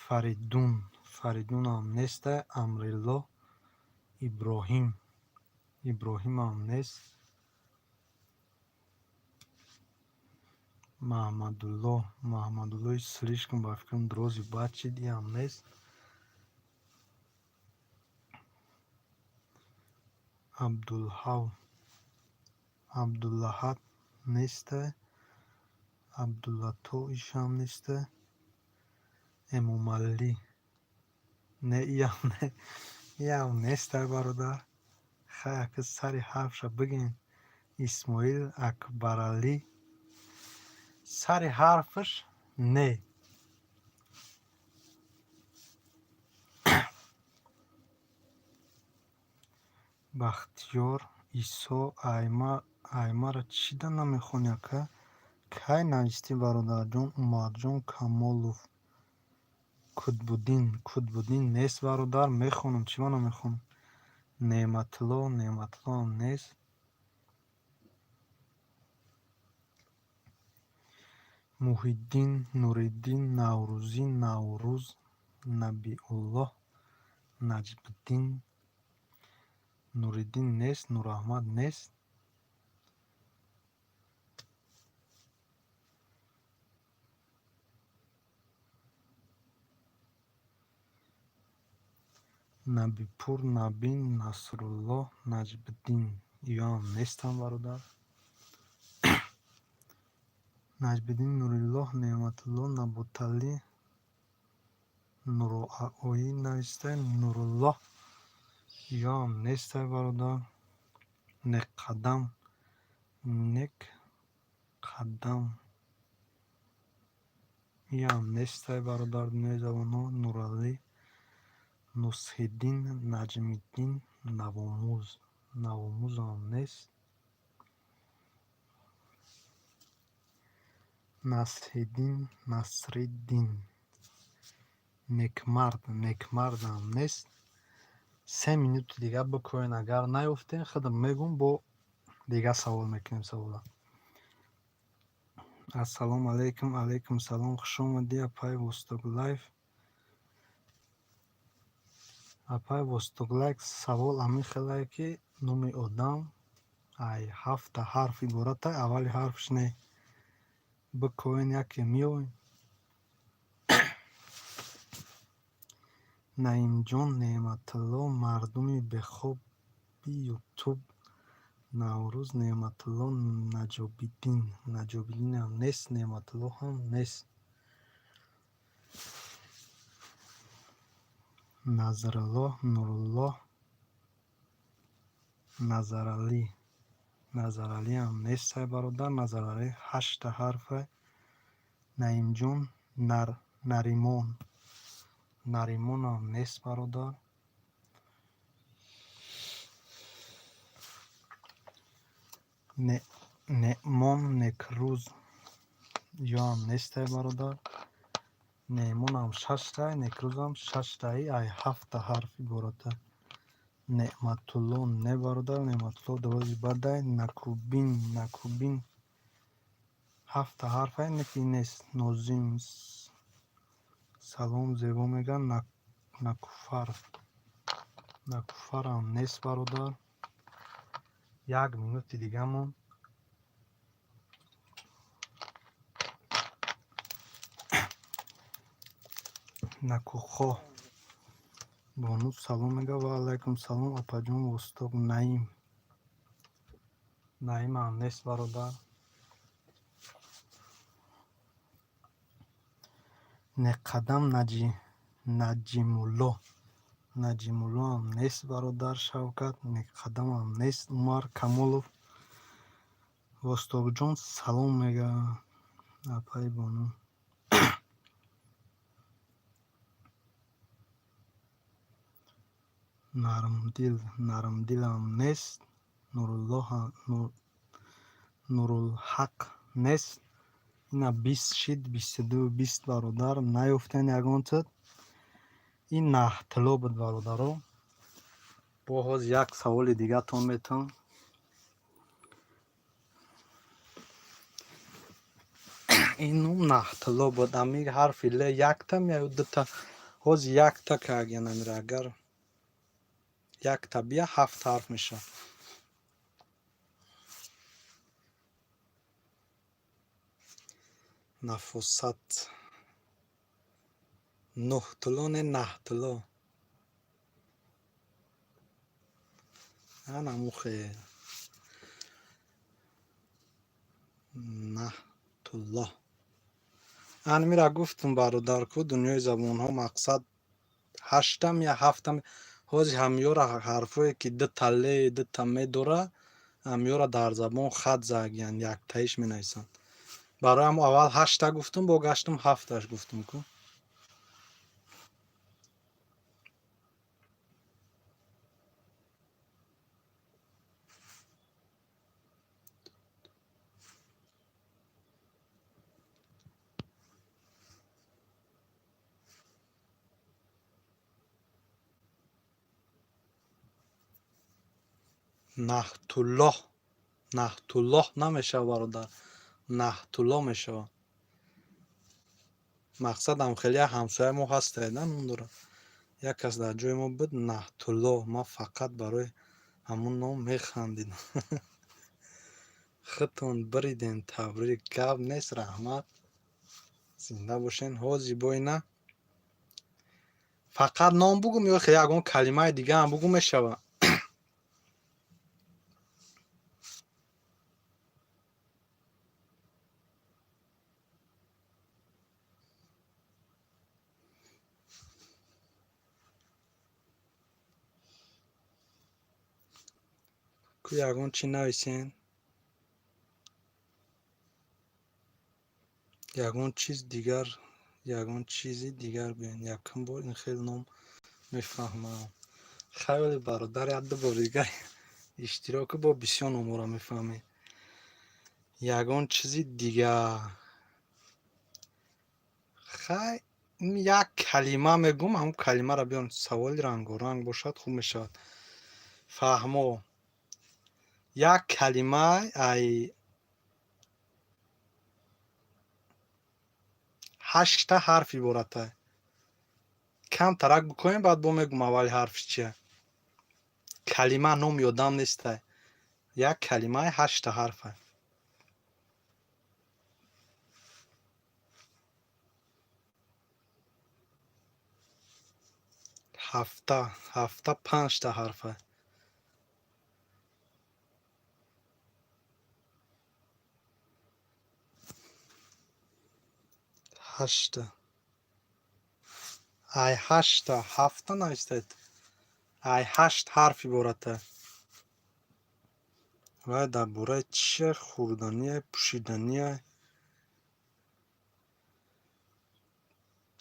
Фаридун, Фаридунам неста. Амрилло, Иброҳим, Иброҳимам нест. Маҳмадулло, Маҳмадуллои слишком, ба фикрам, дрози бад шид, иам нест. Абдулҳав, Абдулаҳад неста. Абдуллато, ишам неста. Эмомалӣ не, иам не, иам неста, бародар. Хай, ака, сари ҳарфша бигин. Исмоил, Акбаралӣ, сари ҳарфаш не. Бахтиёр, Исо, Айма, Аймаро чида намехонӣ, ака? Кай навистӣ, бародарҷон? Умарҷон Камолов, Кутбуддин, Кутбуддин нест, бародар. Мехонам, чӣ ма намехонам? Неъматулло, Неъматуллоам нест. Муҳиддин, Нуриддин, Наврӯзӣ, Наврӯз, Набиуллоҳ, Наҷмиддин, Нуриддин нест, Нураҳмад нест. Набипур, Набин, Насруллоҳ, Наҷмиддин, иёам нестам, бародар. Наҷмиддин, Нуриллоҳ, Неъматулло, Наботалӣ, Нуроаоӣ нависта, Нуруллоҳ, иёам нестай, бародар. Некқадам, Некқадам, иам нестай, бародар. Дунёи забонҳо. Нуралӣ, Нусҳиддин, Наҷмиддин, Навомӯз, Навомӯзам нест. Насриддин, Насриддин, Некмард, Некмардам нест. 3 минути дига бикунед, агар наёфтем, худам мегӯм, бо дига савол мекунем савола.
Ассалому алайкум. Алайкум салом, хуш омадӣ, апай Восток Лайф. Апай Восток Лайф, савол ҳамин хелае, ки номи одам ай ҳафта ҳарф иборатай, аввали ҳарфш не. Бикоен, яке меоем. Наимҷон Неъматулло, мардуми бехоби Ютуб, Наврӯз Неъматулло, Наҷобиддин. Наҷобиддинам нест, Неъматулло ҳам нест. Назруллоҳ, Нуруллоҳ, Назаралӣ. Назаралиам нестай, бародар. Назаралӣ ҳашта ҳарфа. Наимҷон Наримон. Наримонам нест, бародар. Неъмон, Некрӯз ёам нестай, бародар. Неъмонам шаштай, Некрӯзам шаштаи, ай ҳафта ҳарф иборатай. Неъматулло не, бародар, Неъматулло довози бадай. Накубин, Накубин ҳафта ҳарфай, не ки нест. Нозим салом, зебо мегӯянд. Накуфар. Накуфарам нест, бародар. Як минути дига монд. Накухоҳ. Бону салом мегӯяд. Ва алайкум салом, апаҷон Восток. Наим. Наимам нест, бародар. Неқадам Наҷимулло. Наҷимуллоам нест, бародар Шавкат. Неқадамам нест. Умар Камолов. Востокҷон салом мегӯяд. Апаи Бону. Нармдил, Нармдилам нест. Нуруллоҳ, Нурулҳақ нест. Ина 20 шид, 22:20, бародар. Наёфтен ягон чиз. Ин наҳтило буд, бародаро. Бо ҳоз як саволи дигатон метавон. Ин ном наҳтило буд. Ами ҳарфи л якта меояд, дута. Ҳоз якта кагян амира, агар якта бия, ҳафт ҳарф мешавад. Нафосат. Нӯҳтило не, наҳтило. Ана мухе. Наҳтулло. Анмира гуфтум, бародар, ку дунёи забонҳо мақсад ҳаштам я ҳафтам. Ҳози ҳамёра ҳарфое ки дута ле, дута ме дора, ҳамёра дар забон хат загиян, яктаиш менависанд. Барои ҳамо аввал ҳашта гуфтум, бо гаштум ҳафташ гуфтум ку. Наҳтуллоҳ. Наҳтуллоҳ намешавад, бародар. Наҳтулло мешавад. Мақсадам хеле як ҳамсояи мо ҳастае, да, ном дорад. Як кас дар ҷои мо буд Наҳтулло. Ман фақат барои ҳамун ном механдидам. Худтон бириден, табрик. Гап нест, раҳмат. Зинда бошен. Ҳози бо ина фақат ном бугум ё хе ягон калимаи дигаам бугум мешавад? Ку ягон чӣ нависен? Ягон чиз дигар, ягон чизи дигар гӯен. Якум бор ин хел ном мефаҳмам. Хайли, бародар, як ду бор дигар иштирок бо бисёр номҳоро мефаҳмӣ. Ягон чизи дигар. Хай, як калима мегӯм, ҳамун калимаро биён, саволи рангоранг бошад, хуб мешавад. Фаҳмо. Як калима ай Ҳаштта ҳарф иборатай. Камтарак бикоем, баъд бо мегум аввали ҳарфи чия. Калима ном ёдам нестай. Як калимаи ҳаштта ҳарфа. Ҳафта, ҳафта панҷта ҳарфа. Ҳашта. Ай ҳашта, ҳафта навистед. Ай ҳашт ҳарф иборатай. Вай дар бораи чия? Хӯрдания, пӯшидания?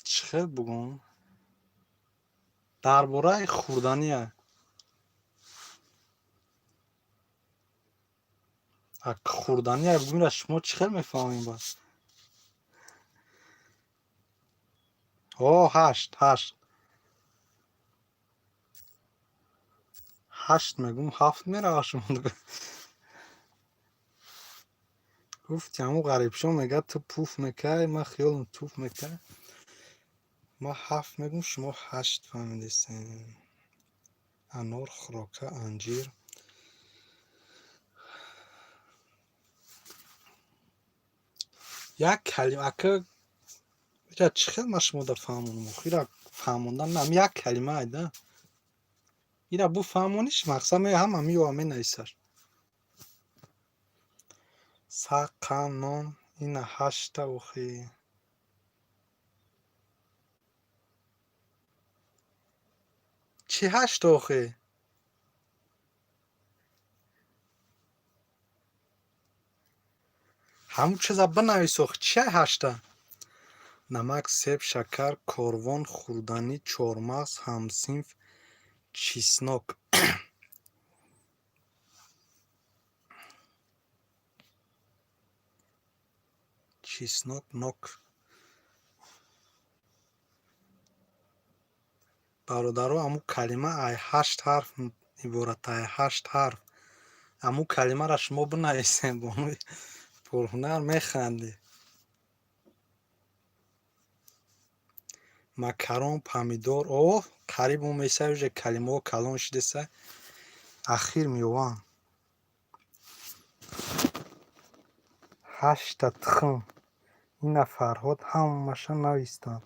Чӣ хел бугум? Дар бораи хӯрдания. Хӯрдания бугумира шумо чӣ хел мефаҳмем баъд? О, ҳашт, ҳашт. Ҳашт мегум, ҳафт мерава шумо. Гуфти ҳамун ғарибшо мегӯяд ту пуф мекай, ман хиёлам туф мекай. Ман ҳафт мегум, шумо ҳашт фаҳмидесен. Анор, хӯрока, анҷир. Як калима ака ира чӣ хел ман шумода фаҳмонам? Ира фаҳмондан нам як калима айда. Ира буфаҳмониш мақсад ҳама меёва менависаш. Сақанон ина ҳашта охи. Чӣ ҳашта охи? Ҳамун чиза бинавис охи, чия ҳашта? Намак, себ, шакар, корвон, хӯрданӣ, чормағз, ҳамсинф, чеснок. Чеснок, нок. Бародаро, ҳамун калима ай ҳашт ҳарф иборат, ай ҳашт ҳарф. Ҳамун калимаро шумо бинависем, бонуи пурҳунар механдӣ. Макарон, помидор, о, қариб омесай уже калимаҳо калон шидесай. Ахир меёвам. Ҳаштта тухм. Ина Фарҳод ҳамаша навистанд.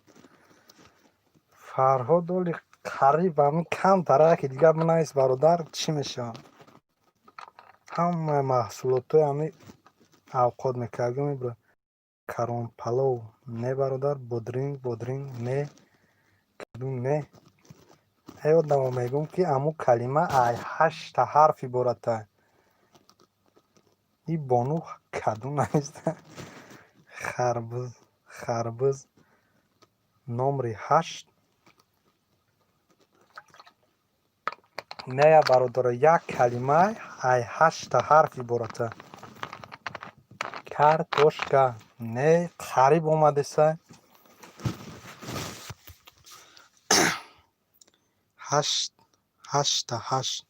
Фарҳод оли қариб ҳамин камтара яке дигар бинавис бародар, чӣ мешавад? Ҳамаи маҳсулотҳои ҳамин авқот мекардӣ мебурад. Карон палов не бародар, бодринг, бодринг не, каду не. Эй одамо мегӯм ки ҳамун калима ай ҳаштта ҳарф иборатай. И бону каду нависта. Харбуз, харбуз номри ҳашт. Не бародаро, як калима ай ҳаштта ҳарф иборатай. Картошка не, қариб омадесай. Ҳашт, ҳаштта ҳашт.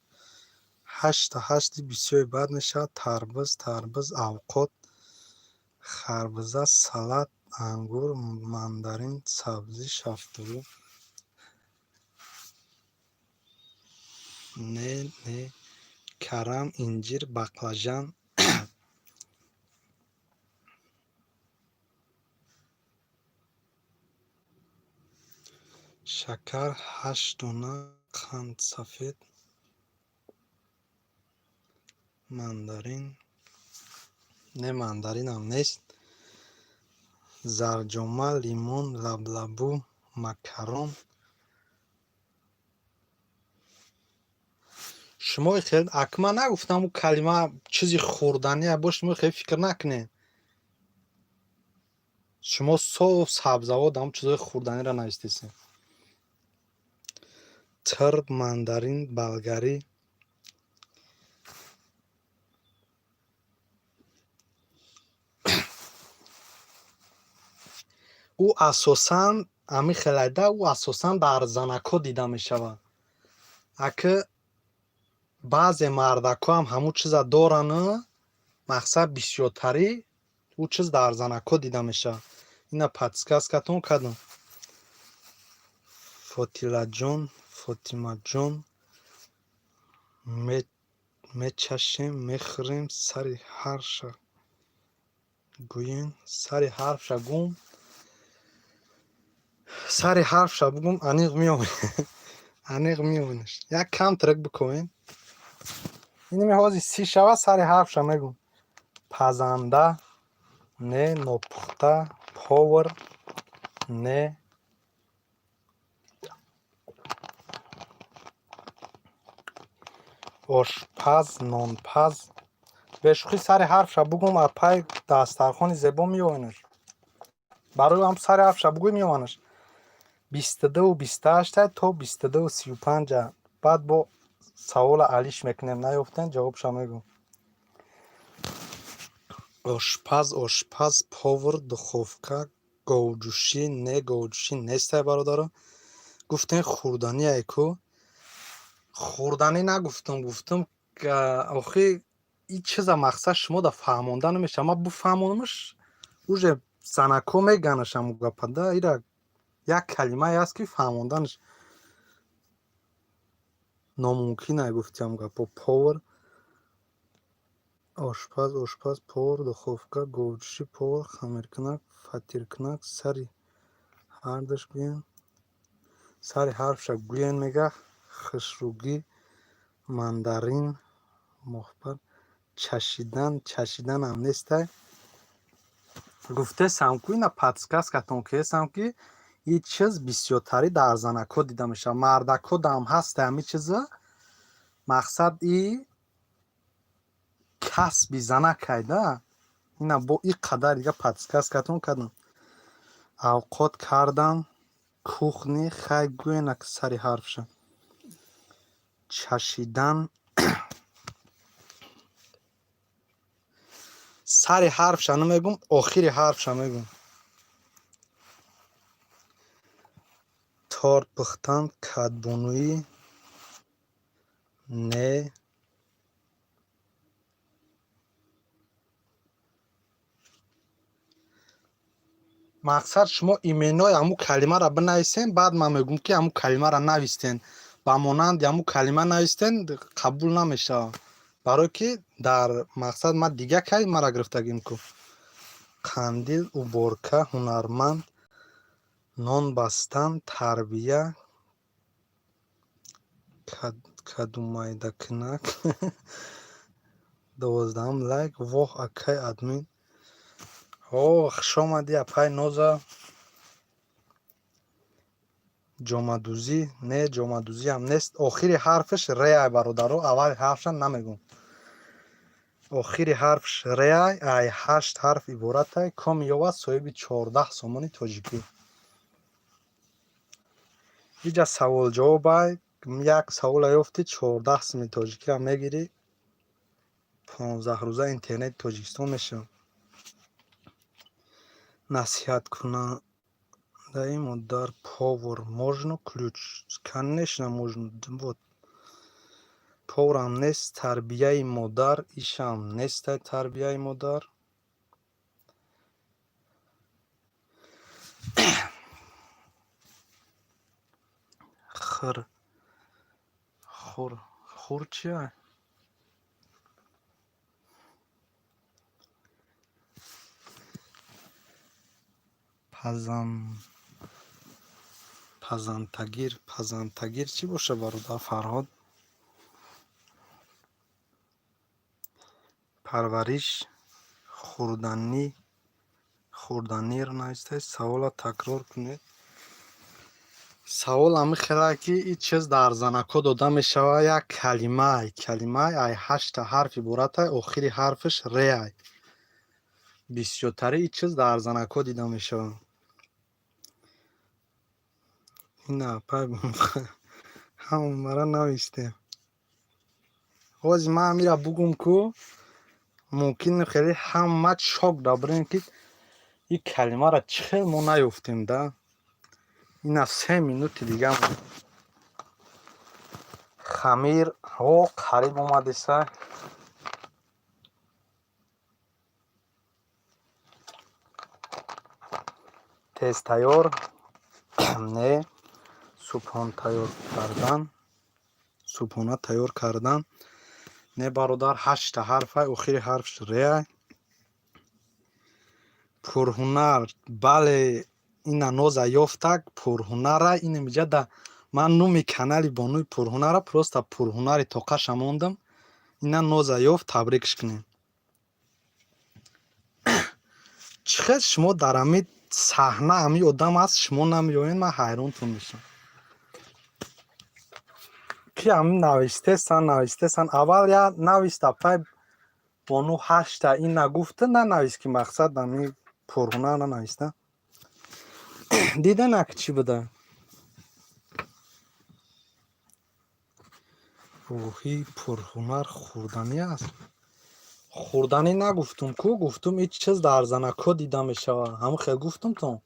Ҳаштта ҳашти бисёри бад мешавад. Тарбуз, тарбуз, авқот, харбуза, салат, ангур, мандарин, сабзӣ, шафтолу. Не, не, карам, инҷир, баклажан. Шакар ҳашт дона, қанд сафед, мандарин. Не, мандаринам нест. Зарҷома, лимон, лаблабу, макарон. Шумо хел ака ман нагуфтам ӯ калима чизи хӯрдания бош, шумо хел фикр накунед. Шумо соф сабзавот ҳамун чизҳои хӯрданиро навистесед. Тирб, мандарин, болгарӣ. Ӯ асосан ҳамин хелайда, ӯ асосан дар занакҳо дида мешавад. Ака баъзе мардакҳо ҳам ҳамун чиза дорану мақсад бисёртарӣ ӯ чиз дар занакҳо дида мешавад. Ина подсказкатон кардам. Фотилаҷон, Фотимаҷон, мечашем, мехӯрем, сари ҳарфша гӯен, сари ҳарфша гум, сари ҳарфша бугум, аниқ меомед, аниқ меомедаш. Як кам трек бикунем. Инами ҳозир 30 шава, сари ҳарфша мегум. Пазанда, не, нопухта, повар, не, ошпаз, нонпаз. Бешӯхӣ, сари ҳарфша бугум, апай дастархони зебо меоянаш. Барои ҳам сари ҳарфша бугӯй, меоянаш. 22:28 то 22:35. Баъд бо савола алиш мекунем, наёфтем, ҷавобша мегӯм. Ошпаз, ошпаз, повар, духовка, говҷӯшӣ, не, говҷӯшӣ нестай, бародаро. Гуфтем, хӯрданӣ ку? Хӯрданӣ нагуфтум, гуфтум, охи ин чиза мақсад шумо да фаҳмонда намешавад. Ман буфаҳмонамаш, уже занако меганаш ҳамун гапа да. Ира як калимае аст, ки фаҳмонданаш номумкин ай, гуфти ҳамун гапо. Повар, ошпаз, ошпаз, повар, духовка, говҷӯшӣ, повар, хамиркунак, фатиркунак. Сари ҳардаш гӯем, сари ҳарфша гӯен, мега. Хушрӯгӣ, мандарин, моҳпар, чашидан, чашиданам нестай. Гуфтесам ку, ина подсказкатон кесам, ки ин чиз бисёртарӣ дар занакҳо дида мешавад, мардакҳо дам ҳаста ҳамин чиза. Мақсад, и касби занакай да. Ина бо и қадар дига подсказкатон кардам. Авқот кардам, кухни, хай, гӯена сари ҳарфша. Чашидан, сари ҳарфша намегум, охири ҳарфша мегум. Торт пухтан, кадбонуӣ, не. Мақсад, шумо именои ҳамун калимаро бинависен, баъд ман мегӯм, ки ҳамун калимаро навистен. Ба монанди ҳамун калима навистен, қабул намешавад, барое ки дар мақсад ман дигар калимаро гирифтагим ку. Қандил, уборка, ҳунарманд, нон бастан, тарбия, кадумайдакунак. 12-ум лайк. Воҳ, акай админ! О, хушомадӣ, апай Ноза. Ҷомадӯзӣ, не, ҷомадӯзиам нест. Охири ҳарфаш реай, бародаро, аввали ҳарфша намегӯм. Охири ҳарфш реай, ай ҳашт ҳарф иборатай. Комёбад соҳиби 14 сомони тоҷикӣ. Иҷа савол-ҷавобай. Як савола ёфтӣ, 14 суми тоҷикиро мегирӣ, 15 рӯза интернети Тоҷикистон мешавад. Насиҳаткунандаи модар, повар, можно ключ, конечно можно. Вот, поварам нест, тарбияи модар, ишам нестай, тарбияи модар. Хир, хур, хур чия? Пазан, пазантагир, пазантагир чӣ боша, бародар Фарҳод? Парвариш, хӯрданӣ, хӯрданиро навистед. Савола такрор кунед. Савол ҳамин хела, ки ин чиз дар занакҳо дода мешавад. Як калимаай, калимаи ай ҳашта ҳарф иборатай, охири ҳарфаш реай. Бисёртари ин чиз дар занакҳо дида мешавад. Ина пай ҳамара навистем. Ҳозир ман ҳамира бугум ку, мумкин хеле ҳама шок дабирем, ки ин калимаро чӣ хел мо наёфтем да. Ина 3 минути дига. Хамир, о, қариб омадеса. Тез тайёр не, субҳон тайёр кардан, субҳона тайёр кардан не, бародар, ҳашта ҳарфай, охири ҳарфш реай. Пурҳунар, бале, ина ноза ёфтак, пурҳунара инамиҷа да ман номи канали бонуи пурҳунара просто пурҳунари тоқаша мондам. Ина ноза ёфт, табрикш кунем. Чӣ хел шумо дар ҳами саҳна ҳами одам аст, шумо намеоед, ман ҳайронтон мешавам. Ки ҳами навистесан, навистесан, аввал я навист апай бону ҳашта ина гуфта нанавист, ки мақсад ҳами пурҳунар нанависта. Дида ки чӣ буда? Рӯҳии пурҳунар хӯрданӣ аст. Хӯрданӣ нагуфтум ку, гуфтум ҳеҷ чиз дар занакҳо дида мешавад. Ҳамон хел гуфтумтон.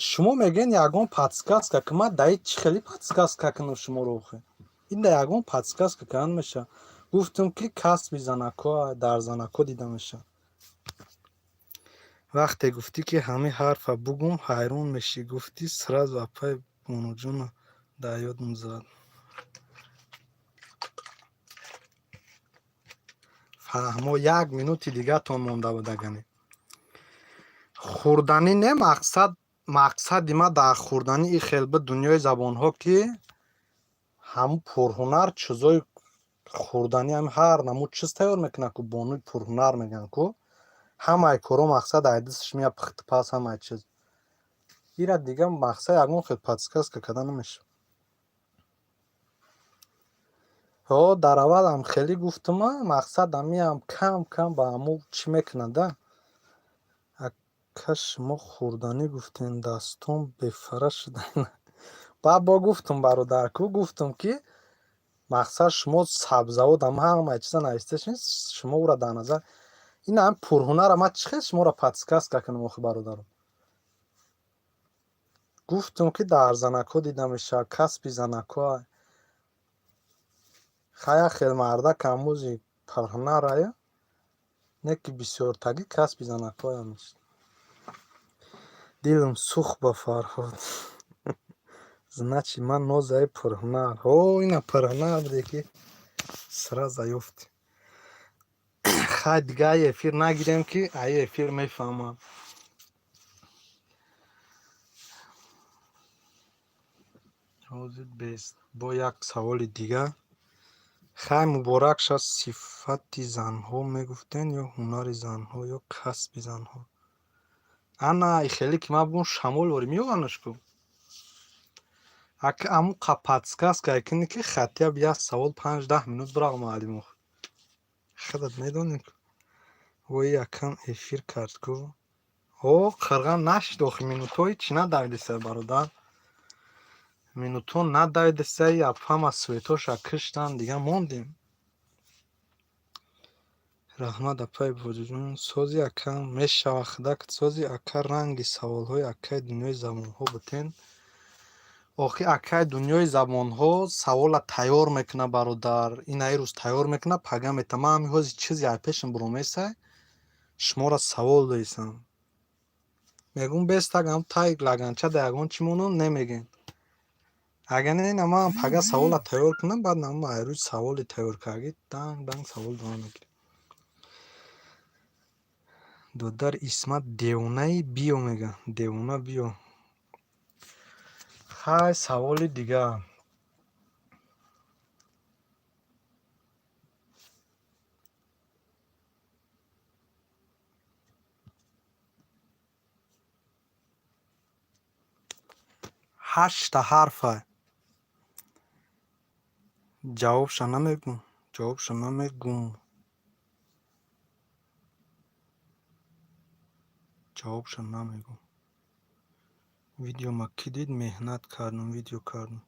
Шумо мегӯед ягон подсказка ки ман даи чӣ хели подсказка кунам шуморо охе? Ин да ягон подсказка кардан мешавад. Гуфтум ки касби занакҳо дар занакҳо дида мешавад. Вақте гуфтӣ ки ҳамин ҳарфа бугум, ҳайрон мешӣ, гуфтӣ, сразу апай бонуҷона дар ёдам зад. Фаҳмо, як минути дигатон монда будагане. Хӯрданӣ не, мақсад, мақсади ман дар хӯрданӣ и хел буд дунёи забонҳо, ки ҳамун пурҳунар чизои хӯрданӣ ҳам ҳар намуд чиз тайёр мекунад ку, бонуи пурҳунар мегӯянд ку. Ҳамаи коро мақсад ай дасташ меяд, пухтупаз, ҳамаи чиз. Ира дига мақсад ягон хел подсказка карда намешавад. Ҳо, дар аввалам хеле гуфтума, мақсад ҳамиам кам кам ба ҳамун чӣ мекунад да. Ака, шумо хӯрданӣ гуфтем, дастон бефара шуда. Баъд бо гуфтум, бародар ку, гуфтум ки мақсад шумо сабзавот ҳам ҳамаи чиза нависташин, шумо ӯра дар назар ин ҳам пурҳунара ман чӣ хел шуморо подсказка кунам охи, бародаро? Гуфтум ки дар занакҳо дида мешавад, касби занакҳо. Хая, хел мардак ҳамузи пурҳунарая, не ки бисёртагӣ касби занакҳоям. Дилам сӯхт ба Фарҳод. Значит, ман нозаи пурҳунар. Ҳо, ина пурҳунар буде ки сразу ёфтӣ. Хай, дига ай эфир нагирем, ки ай эфир мефаҳмам. Ҳозир бест бо як саволи дига. Хай, муборак шад. Сифати занҳо мегуфтен ё ҳунари занҳо ё касби занҳо? Ана хеле ки ман бугум, шамол ворӣ меёванаш ку. Ака, аму қа подсказка кунӣ, ки хотя б як савол 5-10 минут бирав, муаллим. Худат медонӣ ку. Вой, якам эфир кард ку. О, қирған нашид охи, минутҳои чӣ надавидеса, бародар. Минутҳо надавидеса, апама светоша киштан, дига мондем. Раҳмат, апай боҷуҷон. Сози, ака, мешава, худак сози, ака. Ранги саволҳои акаи дунёи забонҳо бутен. Охи, акаи дунёи забонҳо савола тайёр мекунад, бародар. Ин аи рӯз тайёр мекунад, пага мета. Ман ҳами ҳози чизе ай пешам буромесай, шуморо савол доисам. Мегӯм бестаг ам тай лаганча да ягон чӣ монам, немегем. Агар не, ина ман пага савола тайёр кунам, баъд нам ай рӯи саволи тайёр кардагӣ данг данг савол дода мегирем. Додари Исмат девонаи биё мега. Девона биё. Хай, саволи дигар. Ҳашта ҳарфа. Ҷавобша намегӯм. Ҷавобша намегӯм. Ҷавобша намегӯм. Видеома кӣ дид? Меҳнат кардам, видео кардам.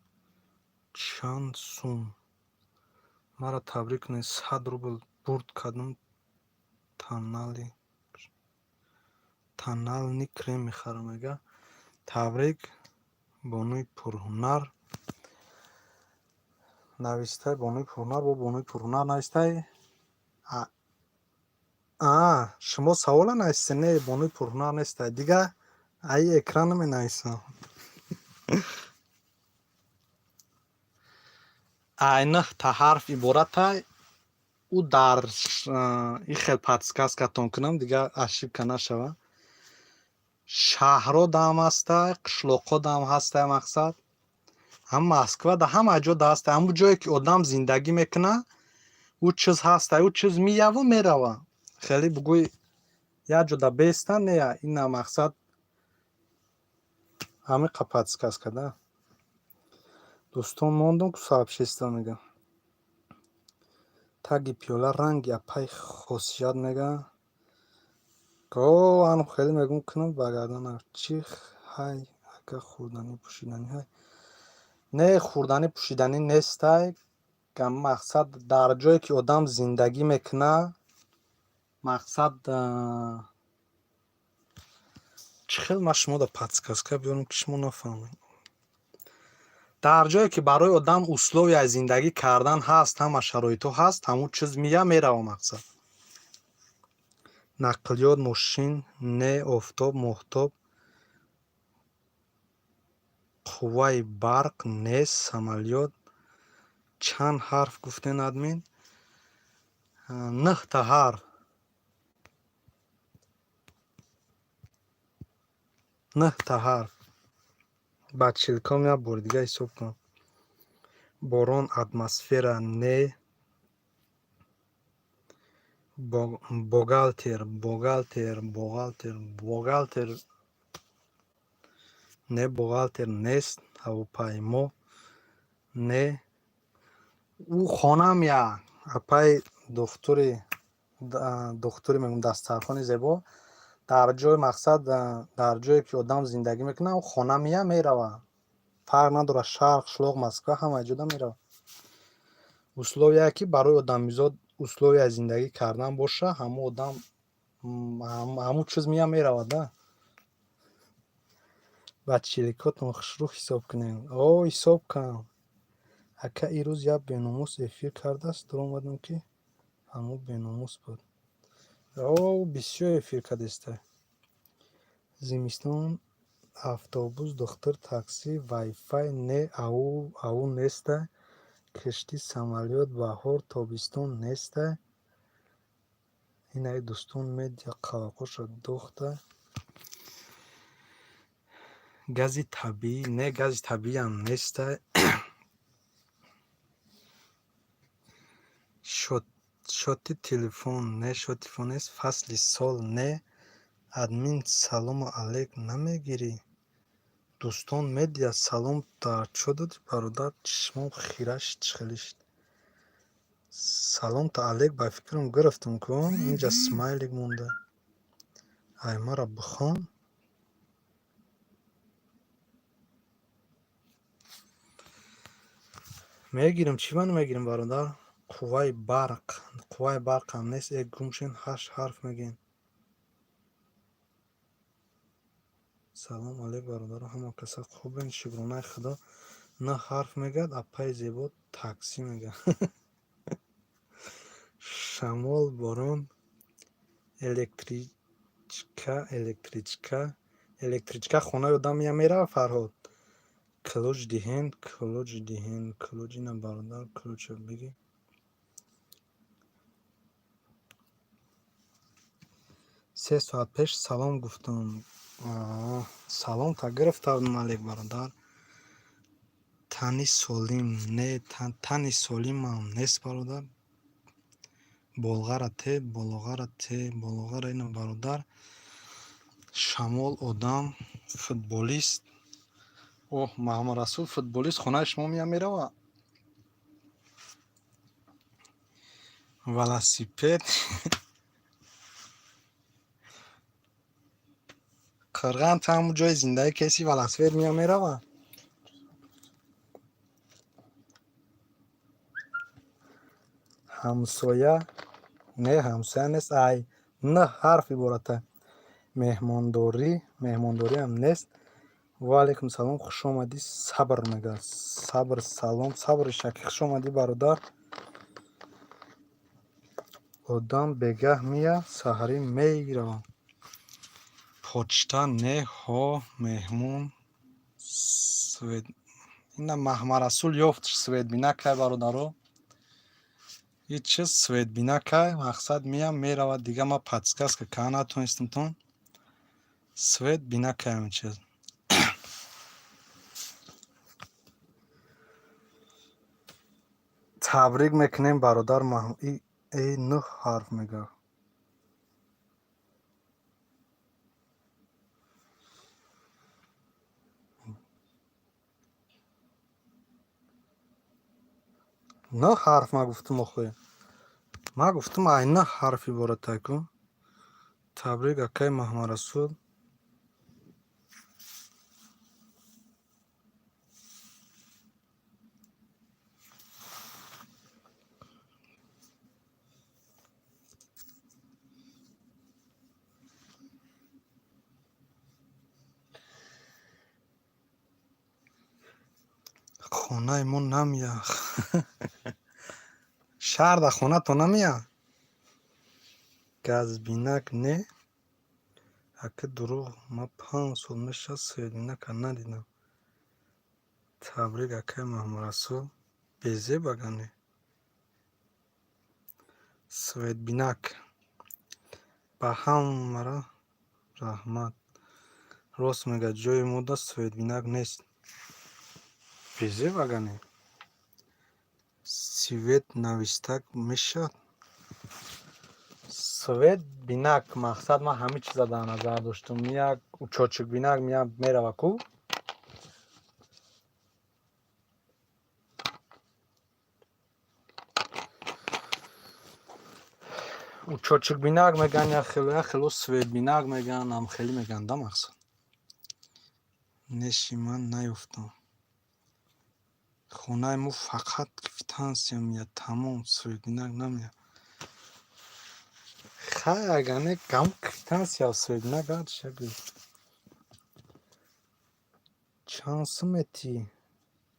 Чанд сум? Маро табрик кунед, 100 рубл бурд кардам. Тонали тональный крем мехарам, мега. Табрик, бонуи пурҳунар. Навистай бонуи пурҳунар, бо бонуи пурҳунар навистай. А, шумо савола нависте, не, бонуи пурҳунар нестай. Дига Ай экран менависам. Ай нӯҳта ҳарф иборатай. Ӯ дар ин хел подсказкатон кунам, дигар ошибка нашава. Шаҳрҳо даам ҳастай, қишлоқҳо даам ҳастай. Мақсад, ҳам Москва да, ҳама ҷо да ҳастай. Ҳамун ҷое ки одам зиндагӣ мекунад, ӯ чиз ҳастай, ӯ чиз мияву мерава. Хеле бугӯй, як ҷода беста не, ина мақсад ҳамиқа подсказка да. Дӯстон, мондум ку, сообщество мега. Таги пиёла ранги апай хосият мега. О, ану хеле мегум кунам ба гарданам. Чӣ ҳай, ака, хӯрданӣ пӯшиданӣ ҳай? Не, хӯрданӣ пӯшиданӣ нестай. Мақсад, дар ҷое ки одам зиндагӣ мекунад, мақсад, чӣ хел ман шуморо подсказка биёрам, ки шумо нафаҳмед? Дар ҷое ки барои одам условияи зиндагӣ кардан ҳаст, ҳама шароитҳо ҳаст, ҳамун чиз мия мерава. Мақсад, нақлиёт, мошин не, офтоб, моҳтоб, қувваи барқ нест, самолёт. Чанд ҳарф гуфтен, админ? Нӯҳта ҳарф, нӯҳта ҳарф. Ба чилком як бори дига ҳисоб кун. Борон, атмосфера не, богалтер, богалтер, богалтер, богалтер не, бухгалтер нест, ҳавопаймо не. Ӯ хонам я апай духтури, духтури мегӯм, дастархони зебо. Дар ҷои, мақсад, дар ҷое ки одам зиндагӣ мекунад, ӯ хона мия мерава, фарқ надорад, шаҳр, қишлоқ, Москва, ҳама ҷода мерава. Условие ки барои одамизод условияи зиндагӣ кардан боша, ҳамун одам, ҳамун чиз мия меравад да. Ба чиликотон хушрӯ ҳисоб кунем. О, ҳисоб кам, ака. Ирӯз як беномус эфир кардааст, дуромадам, ки ҳамун беномус буд. О, бисёр эфир кардеста. Зимистон, автобус, духтур, такси, вайфай не, ау неста, киштӣ, самолёт, баҳор, тобистон неста. Инаи дӯстон медиа қавақоша духта. Гази табиӣ не, гази табииам неста. Шоти телефон не, шоти телефон нест, фасли сол не. Админ, салому алейк намегирӣ? Дӯстон медиа, салом дар чо додӣ, бародар? Чишмом хира шид, чӣ хеле шид. Саломта алейк, ба фикрам, гирифтам ку, инҷа смайлик монда. Ай, мара бихон. Мегирам, чӣ ман мегирам, бародар? Қувваи барқ, қувваи барқам нест. Э, гумшин, ҳашт ҳарф мегӯем. Салом алейк, бародаро, ҳама каса хубен, шукронаи худо. На ҳарф мегӯяд, апаи зебо таксӣ мегӯяд. Шамол, борон, электричка, электричка, электричка хонаи одам мия мерава. Фарҳод, ключ диҳен, ключ диҳен, ключ ина, бародар, ключа бигӣ. 3 соат пеш салом гуфтам. Саломта гирифтам, алек, бародар. Тани солим не, тани солимам нест, бародар. Болғара те, болоғара те, болоғара ина, бародар. Шамол, одам, футболист. Оҳ, Маҳамадрасул, футболист хонаи шумо мея мерава. Велосипед, қирған, ту ҳамун ҷои зиндагӣ кеси, велосипед мея мерава. Ҳамсоя не, ҳамсоя нест. Ай н ҳарф ибората. Меҳмондорӣ, меҳмондориам нест. Ва алайкум салом, хушомадӣ, Сабр мегӯяд. Сабр, салом, Сабри Шакӣ, хушомадӣ, бародар. Одам бегаҳ меяд, саҳарӣ меравад. Почта не, ҳо, меҳмон свет. Ина Маҳмарасул ёфт, светбинакай, бародаро. И чиз светбинакай, мақсад меям меравад. Дига ма подсказка ка натонистамтон. Светбинакай ҳамин чиз. Табрик мекунем, бародар. Э, нӯҳ ҳарф мега. Нӯҳ ҳарф ма гуфтум охӯ. Ма гуфтум, ай нӯҳ ҳарф иборатай ку. Табрик, акай Маҳмарасул. Хонаи мо намея. Шаҳр дар хонатон намея? Газбинак не? Ака, дурӯғ, ма 5 сол мешавад, светбинака надидам. Табрик, акай Маҳмарасул. Безеб ага не. Светбинак. Ба ҳамара раҳмат. Рост мега, ҷои мода светбинак нест. Безеб ага не. Свет навистак мешавад? Свет бинак, мақсад, ман ҳамин чиза дар назар доштум. Як учочек бинак мия мерава ку. Учочек бинак меган, як хело, як хело свет бинак меган, ҳамхелӣ меган да, мақсад. Неши, ман наёфтам. Хонаи мо фақат квитансия меяд, тамом, светбинак намеяд. Хай, ага не, гам квитансия светбинак ҳарчи би. Чанд сум метӣ?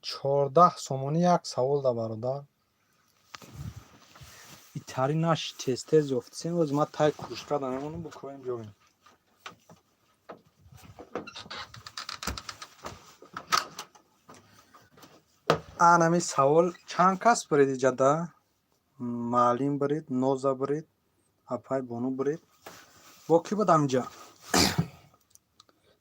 14 сомонӣ як савол да, бародар. Итари наши, тез тез ёфтсем, оз ма тай кружка да мемонам, букоем биёвем. Анами савол чанд кас буред иҷада? Маълим буред, Ноза буред, апай Бону буред. Бо кӣ буд аминҷа?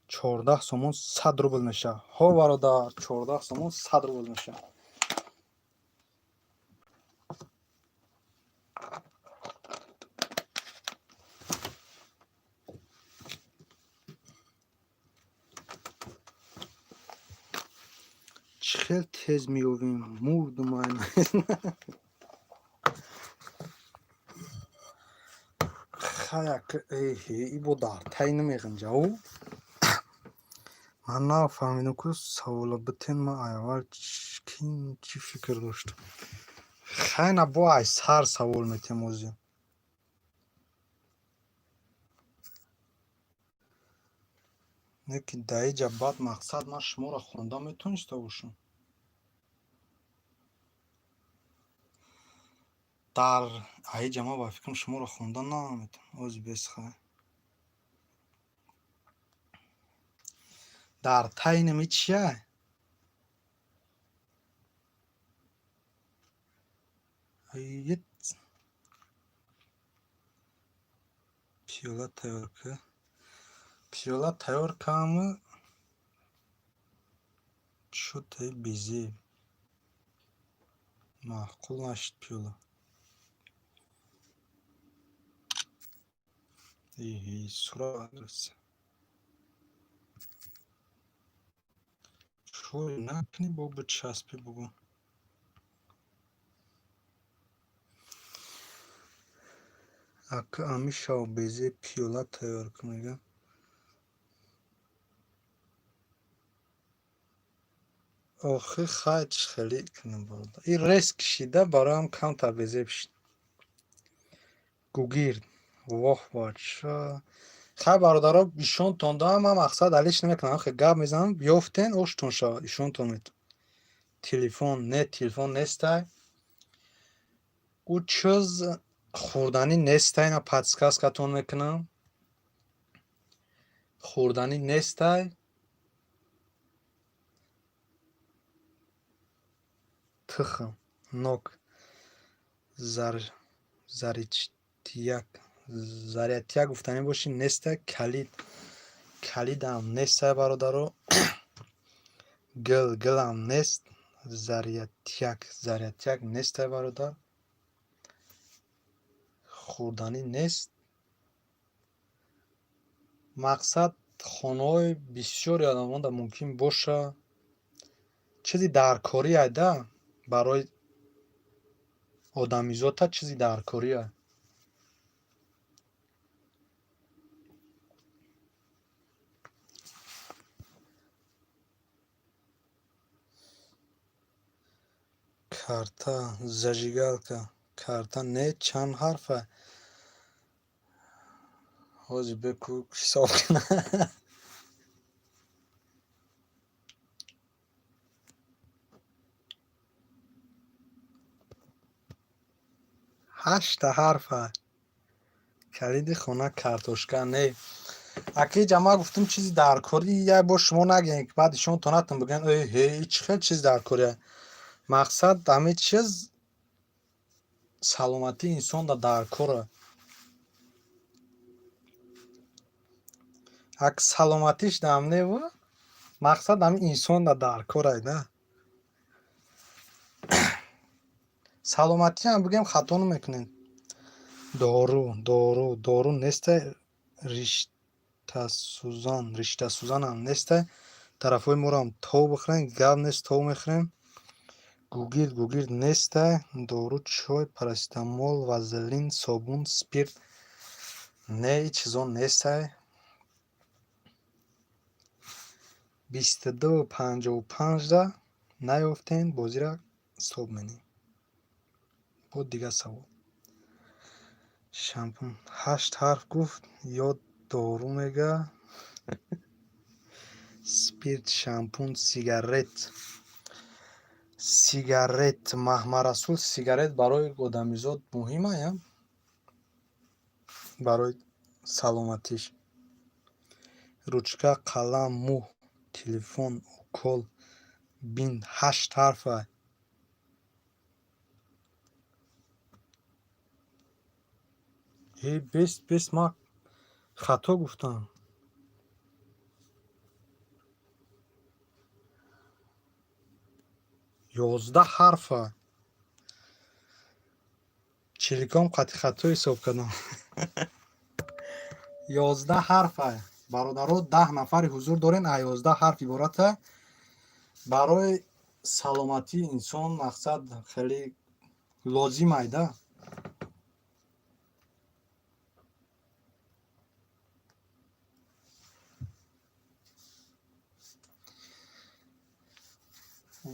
14 сомон 100 рубл мешавад. Ҳо, бародар, 14 сомон 100 рубл мешавад. Чӣ хел тез меёвем, мурдум ай. Хаяк, эҳе, и бо дар тай намеғинҷа ӯ. Ман нафаҳмидам ку савола битен, ман аввал чӣ фикр доштам. Хай, на, бо ай сар савол метем озӣ. Не ки дар иҷа баъд, мақсад, ман шуморо хонда метониста бошам. Дар аиҷа ман ба фикрам шуморо хонда наметавонам. Ози бес, хай. Дар таи нами чия? Ит пиёла тайёр ка. Пиёла тайёр кардаму чӯтаи безеб. Маъқул нашуд пиёла. Иҳи, сурат. Чой накунӣ, бо бичаспӣ, бугӯ. Ака, ами шав безеб пиёла тайёр кун, мега. Охи, хай, чӣ хеле кунам, бародар. И рез кишида бароям камтар безеб шид. Гугирд. Воҳ, бача. Хай, бародаро, ишонтон дорам, ман мақсад алиш намекунам, хе гап мезанам, ёфтен, оштон шавад, ишонтон метавон. Телефон не, телефон нестай. Ӯ чиз хӯрданӣ нестай, на подсказка тон мекунам. Хӯрданӣ нестай. Тухм, нок, заричтияк, зарятияк гуфтанӣ бошӣ, нестай. Калид, калидам нестай, бародаро. Гил, гилам нест. Зарятияк, зарятияк нестай, бародар. Хӯрданӣ нест. Мақсад, хонаҳои бисёри одамонда мумкин боша. Чизи даркорӣ айда, барои одамизота чизи даркория. Карта, зажигалка, карта не. Чанд ҳарфа? Ҳозир беку ҳисоб кунам. Ҳашта ҳарфа. Калиди хона, картошка не. Аки ҷамоа, гуфтум, чизи даркорӣ. Як бор шумо нагӯем, ки баъд ишон тонатон бигӯянд: «Эй, ҳе, чӣ хел чиз даркория?» Мақсад, ҳамин чиз саломатии инсонда даркора. Ак саломатиш дам неву, мақсад, ҳамин инсонда даркорай да. Саломатиам бигӯем, хато намекунем. Дору, дору, дору нестай. Риштасӯзан, риштасӯзанам нестай. Тарафҳои морам тов бихӯрем, гап нест, тов мехӯрем. Гугирд, гугирд нестай. Дору, чой, парацетамол, вазелин, собун, спирт не, чизо нестай. 22:55-да наёфтем, бозира стоп менем. Бо дигар савол. Шампун, ҳашт ҳарф гуфт ё дору мега. Спирт, шампун, сигарет, сигарет. Маҳмарасул, сигарет барои одамизод муҳим ая, барои саломатиш. Ручка, қалам, мӯ, телефон, укол, бинт. Ҳашт ҳарфа. Э, бест, бест, ман хато гуфтам. 11 ҳарфа. Чиликом қати хато ҳисоб кардам. 11 ҳарфа, бародаро. 10 нафари ҳузур дорен. А 11 ҳарф ибората. Барои саломатии инсон, мақсад, хеле лозим айда.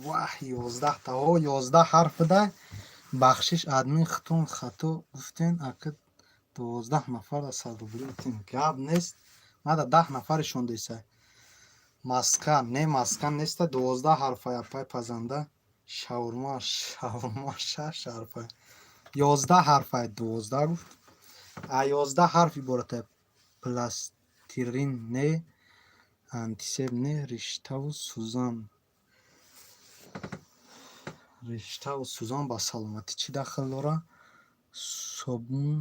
Ваҳ, 11 таҳо, 11 ҳарф буда. Бахшиш, админ, хитон хато гуфтен. Ака, 12 нафар 100 рубли гуфтем, гап нест. Мада 10 нафаришон деса. Маска не, маска неста. 12 ҳарфа, апай пазанда. Шаурма, шаурма шаш ҳарфа. 11 ҳарфа, 12 гуфт. А 11 ҳарф ибората. Пластирин не, антисеп не. Риштаву сӯзан, риштаву сӯзан ба саломатӣ чӣ дахл дорад? Собун,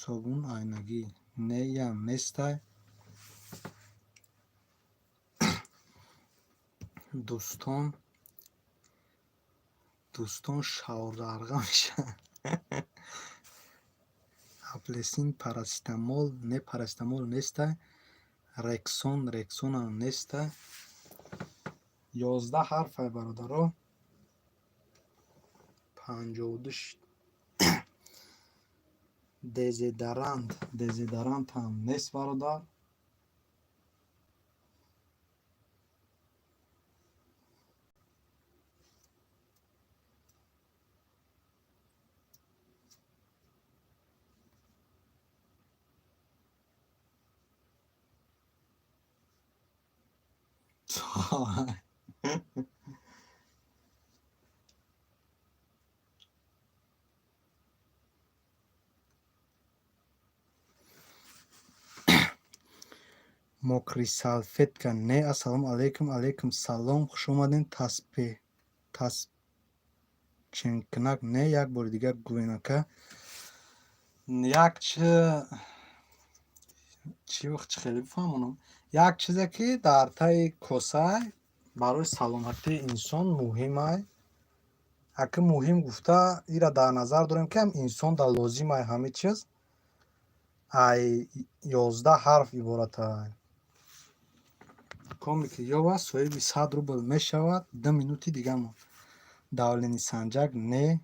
собун айнагӣ неям нестай. Дӯстон, дӯстон шаврарға мешаванд. Апельсин, парацетамол не, парацетамол нестай. Рексон, рексонам нестай. 11 ҳарфай, бародаро. 52. Дезодорант, дезодорант ҳам нест, бародар. Мокрый салфетка не. Ассалому алайкум. Алайкум салом, хуш омадем. Таспе таспченкнак не. Як бори дигар гӯен, ака. Як чи чӣ чӣ хеле бифаҳмонам, як чизе ки дар таи косай барои саломатии инсон муҳимай. Аки муҳим гуфта, ира дар назар дорем, ки ҳам инсон дар лозимай. Ҳамин чиз ай 11 ҳарф иборатай. Коме ки ёва, соҳиби 100 рубл мешавад. 2 минути дига монд. Давление санҷак не.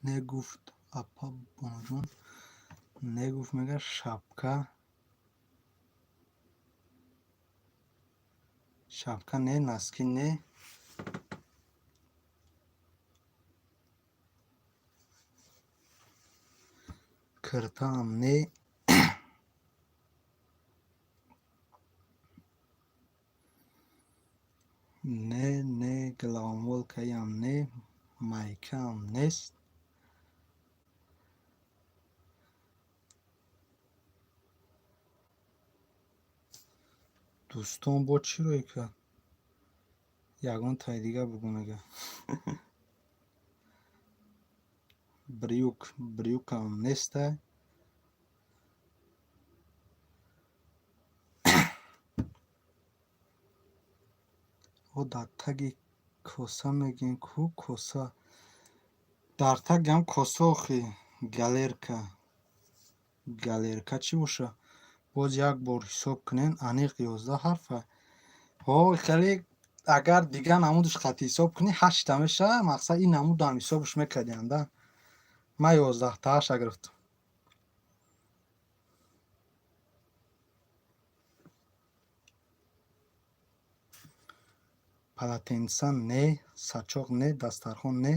Не гуфт, апа Бонуҷон не гуфт, мега. Шапка, шапка не, носки не. Киртаам не. Не, не, головомойкаам не, майкаам нест. Дӯстон, бо чӣ рӯй кард? Ягон таи дига бугӯ, мега. Брюк, брюкам нестай. О, дар таги коса мегӯем ку, коса дар тагиам коса. Охи, галерка, галерка чӣ боша? Боз як бор ҳисоб кунен, аниқ 11 ҳарфа. Ҳо, хеле агар дигар намудаш хати ҳисоб кунӣ, ҳашта мешавад. Мақсад, ин намудам ҳисобш мекардиам да. Ман 11-тааша гирифтам. Полотенца не, сачоқ не, дастархон не.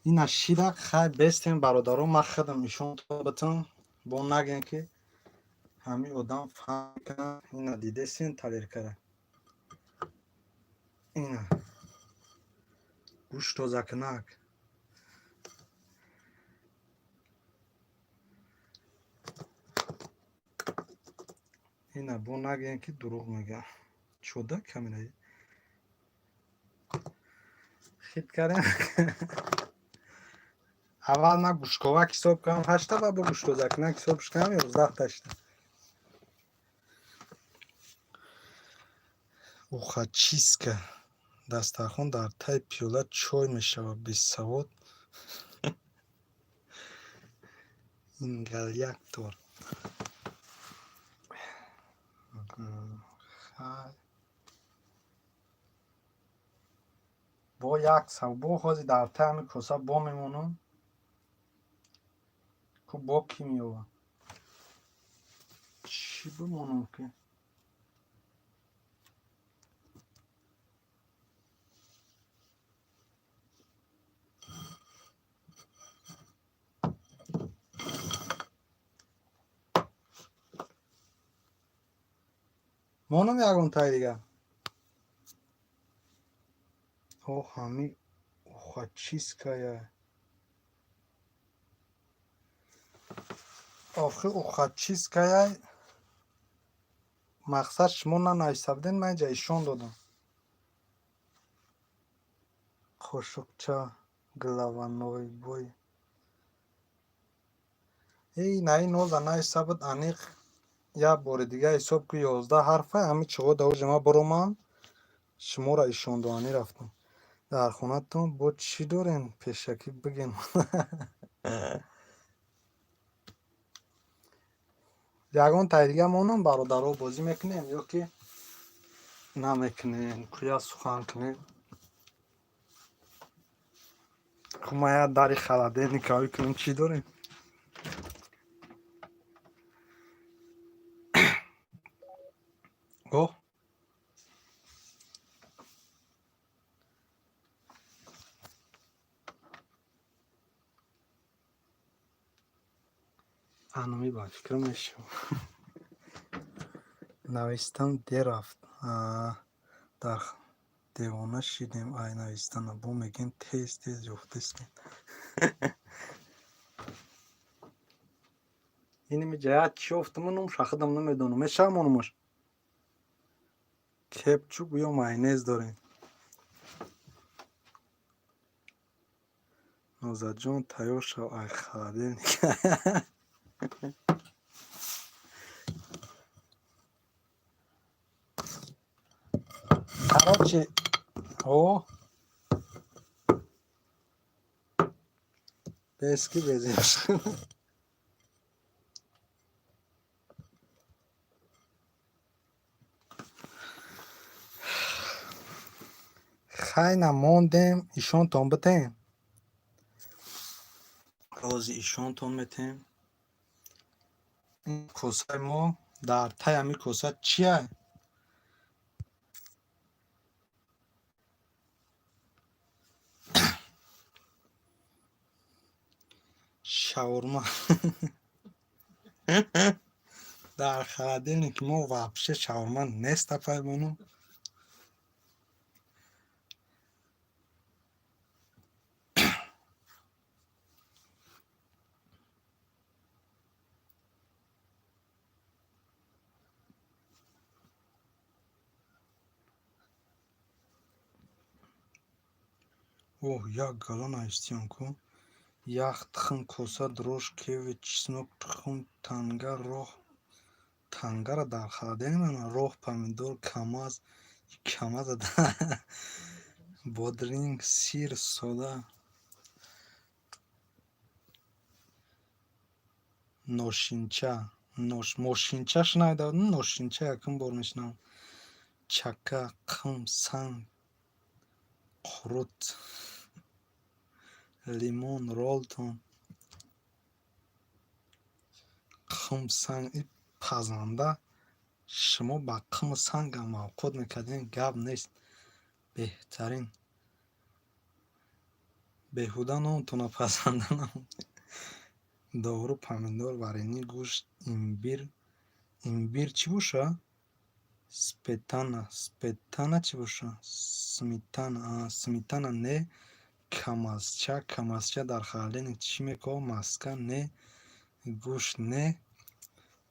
Ина шида, хай, бестем, бародаро. Ман худам нишон битам, бо нагем, ки ҳамин одам фаҳм. Ина дидесен тарелкара? Ина гӯшт тозакунак. Ина бо нагем, ки дурӯғ мегӯям. Чода камера хит кардем. Аввал ман гӯшковак ҳисоб кардам, ҳашта, ва бо гӯштозакунак ҳисобш кардам, 11-та шуда. Ухочистка. Дастархон дар таи пиёла чой мешавад, бесавод. Ингалятор. Хай, бо як сав бо ҳози дар таи ҳами коса бо мемонам ку, бо кӣ меёвад? Чӣ бимонам ки? Монам ягон таи дигар. О, ҳами ухочисткая. Охи, ухочисткая. Мақсад, шумо нанависта будем, ман инҷа ишон додам. Қошуқча, головной бой. Эй, на ин ноза нависта буд аниқ. Як бори дига ҳисоб ку, 11 ҳарфа. Ҳами чиғо даожа ма баромам, шуморо ишондоанӣ рафтам. Дар хонатон бо чӣ дорем, пешакӣ бигем. Ягон таи дига монам, бародаро, бозӣ мекунем ё ки намекунем? Куя сухан кунем ку, ма як дари холодильникавӣ кунем. Чӣ дорем? О, анами ба фикр мешавам, навистам, дер рафт. Дар Девона шидем ай навистана, бо мегӯем, тез тез ёфтестем. Иними ҷаят чӣ ёфтуму, номша худам намедонам. Мешавам номаш? Кетчуп ё майонез дорем. Нозаҷон, тайёр шав, ай холодильник. Короче, о бески безеш. Хайна, мондем, ишонтон битем. Ҳозир ишонтон метем. Ин косаи мо, дар таи ҳамин коса чия? Шаурма. Дар холодильник мо вообще шаурма нест, апайбону. Оҳ, як гала навистиям ку. Ях, тухм, коса, дрожж, киви, чеснок, тухм, танга, роҳ. Тангара дар холодильник мемонад. Роҳ, помидор, камаз, камаза, бодринг, сир, сода. Ношинча. Мошинча шунавида будам, ношинча якум бор мешунавам. Чака, қум, санг, қурут, лимон, ролтон, қум, санг. И пазанда шумо ба қуму сангам мавқот мекардем, гап нест. Беҳтарин. Беҳуда номтона пазанда нам. Дору, помидор, варенье, гӯшт, имбир. Имбир чӣ боша? Спетана. Спетана чӣ боша? Сметана. Сметана не. Камазча. Камазча дар холодильник чӣ мекова? Маска не. Гӯшт не.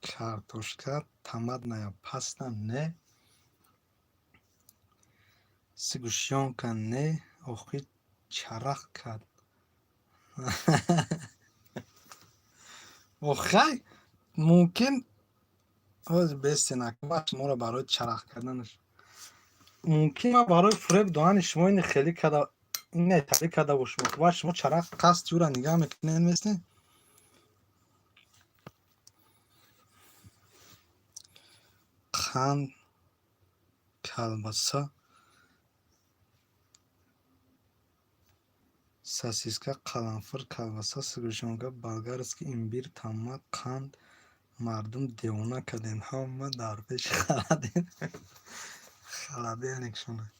Картошка, томатная паста не. Сгущёнка не. Охи, чарах кард. Охай, мумкин ҳозир бестена шуморо барои чарах карданаш. Мумкин ман барои фуреб додани шумо ини хеле карда, ине тари карда бошам. Ва шумо чарах қасди ӯра нигаҳ мекунед, местед? Қанд, колбаса, сосиска, қаламфур, колбаса, сгущёнка, болгарский, имбир, томат, қанд. Мардум девона кардем, ҳама дар пеши холодильникшона.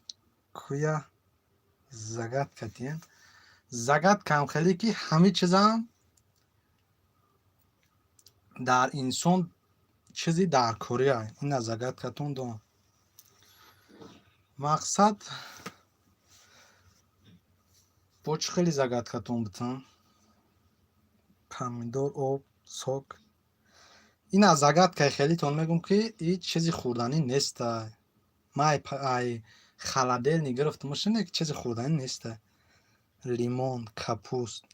Куя загадка тиен. Загадкам хеле ки ҳамин чизам дар инсон чизи даркория. Ина загадкатон дон. Мақсад бо чӣ хеле загадкатон битам? Помидор, об, сок. Ина загадкаи хелитон мегӯм, ки и чизи хӯрданӣ нестай. Ман ай холодильник гирифтамаш, ки чизи хӯрданӣ нестай. Лимон, капуст,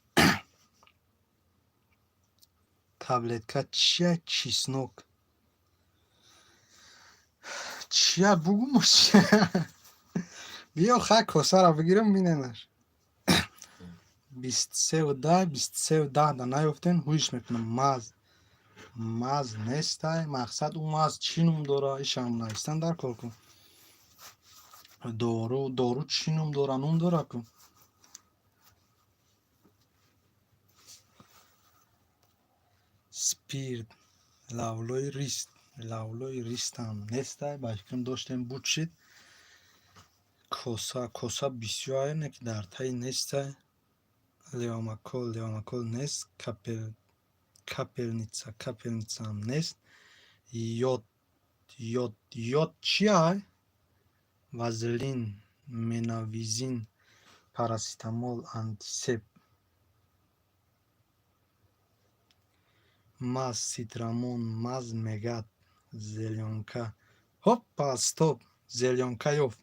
таблетка чия, чеснок. Чия бугумаш? Биё, хай, косаро бигирам, бинемаш. 23:10, 23:10 да наёфтем, ҳуиш мекунам. Маз. Маз нестай. Мақсад, ӯ маз чӣ ном дора? Ишам навистан дар кор кун. Дору, дору чӣ ном дора? Ном дора ку. Спирт, лавлои рист, лавлои ристам нестай. Ба фикрам, доштем, буд, шид. Коса, коса бисёр, не ки дар таи нестай. Левомекол, левомекол нест. Капел, капельница, капельницаам нест. Йод, йод, йод чия? Вазелин Менавизин, парацетамол, антисеп. Маз, ситрамон, маз, мегат, зелёнка. Ҳоппа, стоп, зелёнка ёфт.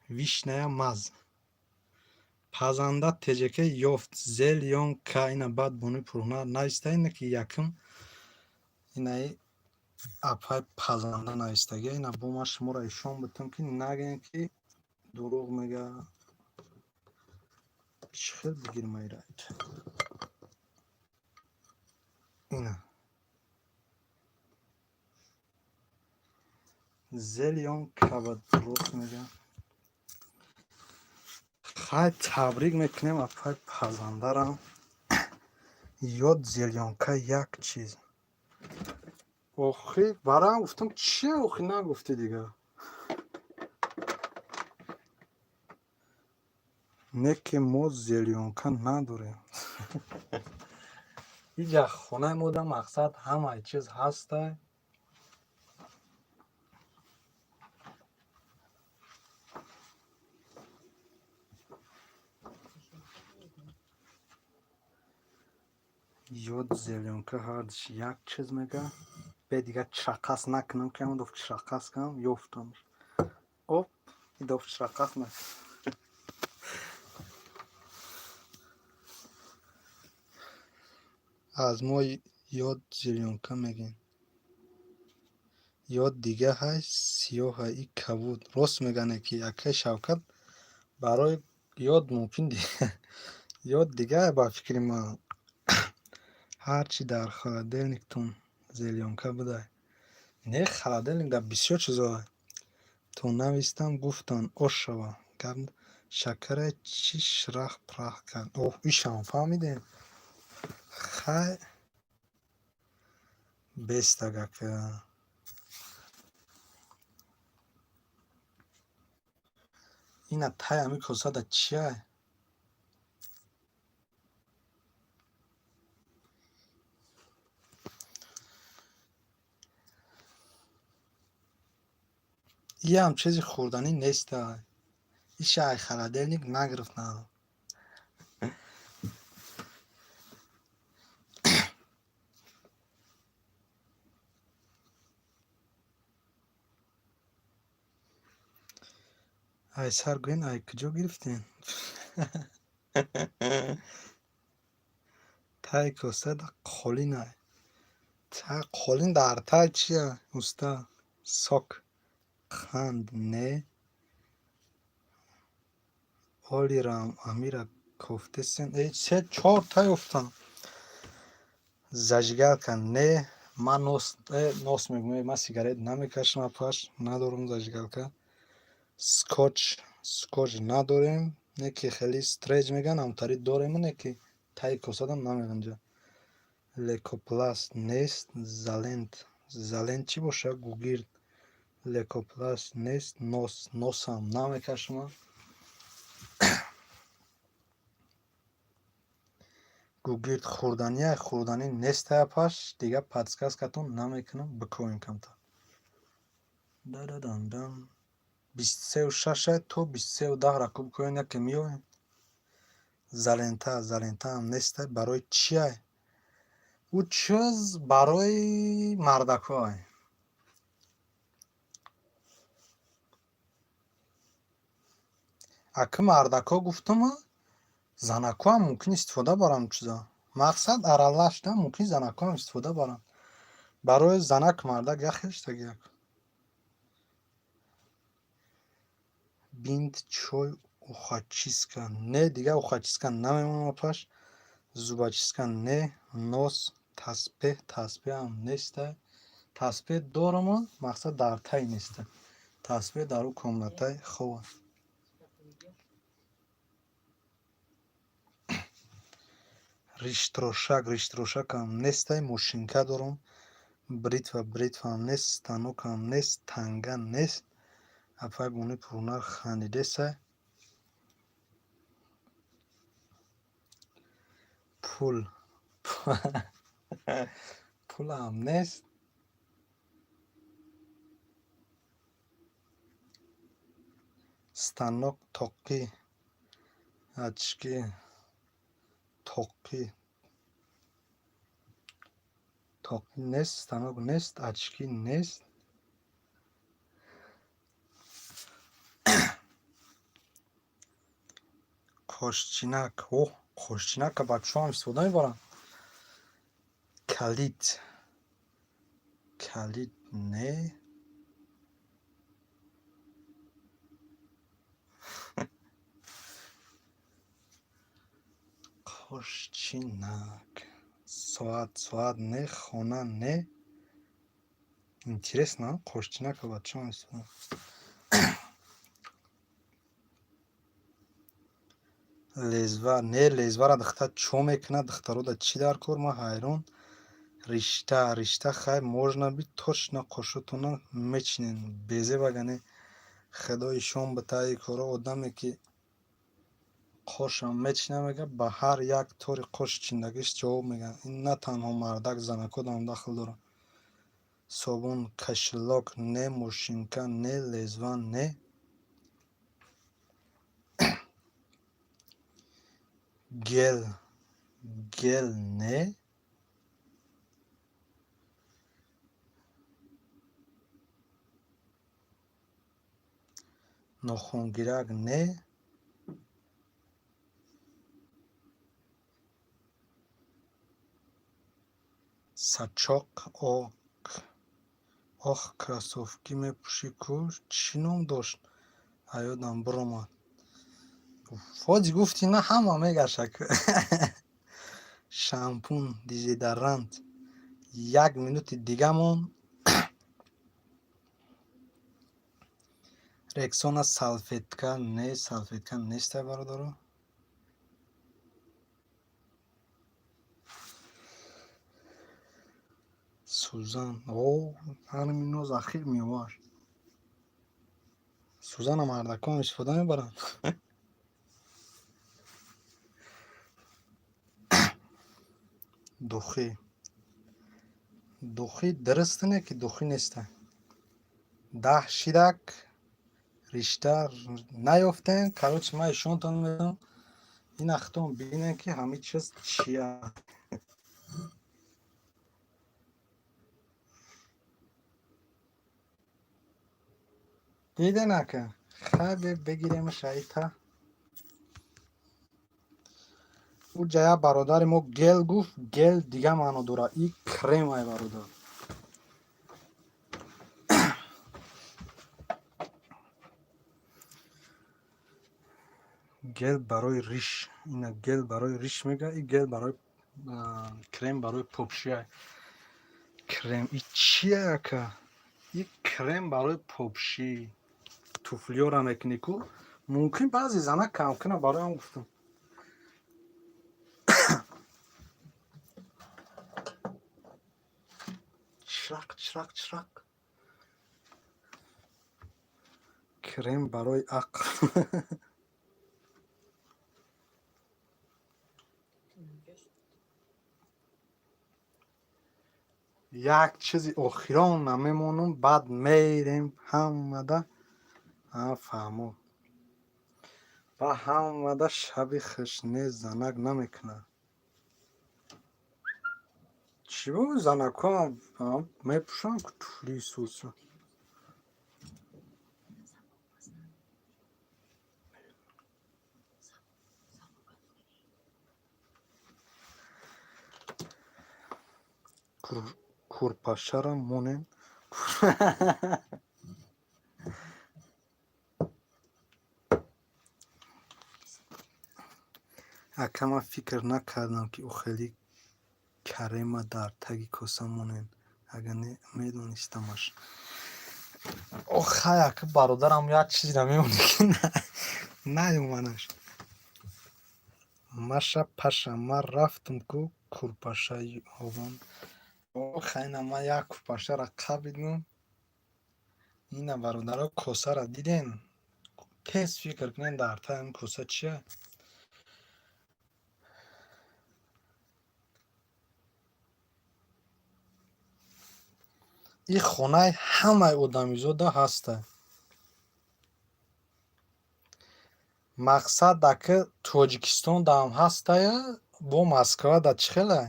Вишная маз. Пазанда теҷаке ёфт зелёнка. Ина баъд бонуи пурҳунар нависта, ина ки якм инаи апай пазанда навистагия. Ина бо ман шуморо ишон бутам, ки нагӯем, ки дурӯғ мега. Чӣ хел бигирам айра? Ина зелёнка ба дуруст мега. Хай, табрик мекунем апай пазандарам. Ёд зелёнка як чиз. Охи, барам гуфтам, чия охи нагуфтӣ дигар. Не ки мо зелёнка надорем. Иҷа хонаи мода мақсад ҳамаи чиз ҳастай. Ёд зелёнка ҳардиш як чиз мега. Бе дигар чираққас накунам, ки ҳамон доф чираққас кунам, ёфтам. Оп, и доф чираққас накунам. Аз мо ёд зелёнка мегӯем. Ёд дига ҳай, сиёҳай, и кабуд. Рост мегане ки акай Шавкат барои ёд мумкин ёд дига ба фикри ман. Ҳарчи дар холодильниктон зелёнка будай. Не, холодильник дар бисёр чизо. То навистам, гуфтанд ошава. Гап шакара чӣ шрах прах кард. Оҳ, ишам фаҳмидем. Хай, бестаг ака. Ина тай ҳами косада чиай? Иам чизи хӯрданӣ нестай. Иша ай холодильник нагирифтам. Ай сар гӯен, ай куҷо гирифтем? Тай косада қолинай. Та қолин дар тай чия, уста? Сок. Қанд не. Олирам амира кофтесен. Э, се чор та ёфтам. Зажигалка не. Ман нос, нос мегӯям, ман сигарет намекашам апаш, надорам зажигалка. Скотч, скотч надорем, не ки хеле стреч мегӯянд, ҳамтари дорем, не ки таи косадам намеғинҷа. Лекопласт нест, залент. Залент чӣ боша? Гугирд. Лекопласт нест, нос, носам намекашам. Гугирд хӯрданӣ, хӯрданӣ нестай апаш, дигар подсказкатон намекунам, бикоем камтар. Да-да-дан-дан. 23:06 то 23:10 ра куб кӯем, яке меоем. Залента, залентаам нестай, барои чиай? Ӯ чиз барои мардакҳоай. Аки мардакҳо гуфтума, занакҳоам мумкин истифода баранд чиза. Мақсад аралаш да мумкин занакҳоам истифода баранд. Барои занак мардак як хел шидаги як. Бинт, чой, ухочистка. Не, дигар ухочистка намемонам апаш. Зубочистка не, нос, таспеҳ, таспеҳам нестай. Таспеҳ дорама, мақсад дар тай нестай. Таспеҳ дар ӯ комнатай хоб аст. Риштрошак, риштрошакам нестай, мошинка дорам. Бритва, бритваам нест, станокам нест, танга нест. Апай бони пурҳунар хандидесай. Пул. Пулам нест. Станок, тоқӣ, очки, тоқӣ, тоқӣ нест, станок нест, очки нест. Қошчинак, оҳ, қошчинака бачаҳоам истифода мебаранд. Калид, калид не. Қошчинак, соат, соат не, хона не. Интересно, қошчинака бачаҳоам истифода. Лезва не, лезвара духтар чо мекунад, духтарода чӣ дар кор, ман ҳайрон. Ришта, ришта хай можно быть, точно қошотона мечинен, безебагане. Худои шом битаи коро, одаме ки қошам мечина, мега, ба ҳар як тори қош чиндагиш ҷавоб мегӯяд. Ин на танҳо мардак, занакодам дахл дорад. Собун, кошелёк не, мошинка не, лезва не. Гел, гел не. Нохунгирак не. Сачоқ, ок, ох, кроссовки мепӯшӣ ку, чӣ ном дошт, аёдам биромад. Фоҷи гуфти на, ҳама мегашак. Шампун, дезодорант. Як минути дигамон. Рексона, салфетка не, салфетка нестай, бародаро. Сӯзан, о, ҳамин ноз ахир меовард. Сӯзана мардакон истифода мебаранд. Духи, духи дуруст не, ки духи неста. 10 шидак ришта наёфтем. Короче, ман ишонтон медам, ин ахтон бинем, ки ҳамин чиз чия. Диден, ака, хай, бегиремаш айта. Уҷа як бародари мо гел гуфт, гел дига маъно дорад, и крем ай, бародар. Гел барои риш, ина гел барои риш мега, и гел барои крем барои попшия. Крем и чия, ака? И крем барои попшӣ, туфлиёра мекунӣ ку, мумкин баъзе занак кам кунад, барои ҳам гуфтам. Чирақ, чирақ, чирақ. Крем барои ақл. Як чизи охирон намемонам, баъд мерем ҳамада. Фаҳмо ба ҳамада шаби хуш. Не, занак намекунад. Чӣ бо занакҳо мепӯшанд туфлии суса. Курпашара монем. Ака, ман фикр накардам, ки ӯ хеле карема дар таги коса монем, агар не медонистамаш. Охай, ака, бародарам, як чизро мемонӣ, ки наёманаш. Маша, паша, ман рафтам ку курпаша ёбам. Охайна, ман як курпашаро қабидам. Ина, бародаро, косаро дидем, тез фикр кунем, дар таги ин коса чия. Ин хонаи ҳамаи одамизода ҳаста. Мақсад, ака, Тоҷикистондаам ҳастая, бо Москвада чӣ хелай?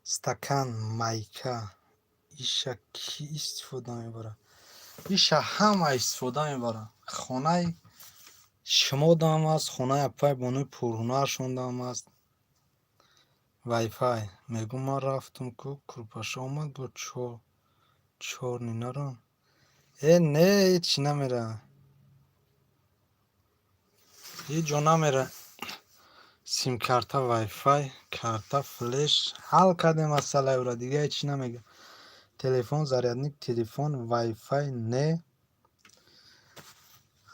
Стакан, майка. Иша кӣ истифода мебарад? Иша ҳама истифода мебарад. Хонаи шумодаам аст, хонаи апай бонуи пурҳунаршондаам аст. Вайфай. Мегӯм, ман рафтам ку, курпаша омад, бо чорни нарам. Э, не, ҳечи намера. Ҳеҷ ҷо намера. Симкарта, вайфай, карта, флеш. Ҳал кардем масъалаи ӯра, дига ҳечи намегӯям. Телефон, зарядник, телефон, вайфай, не.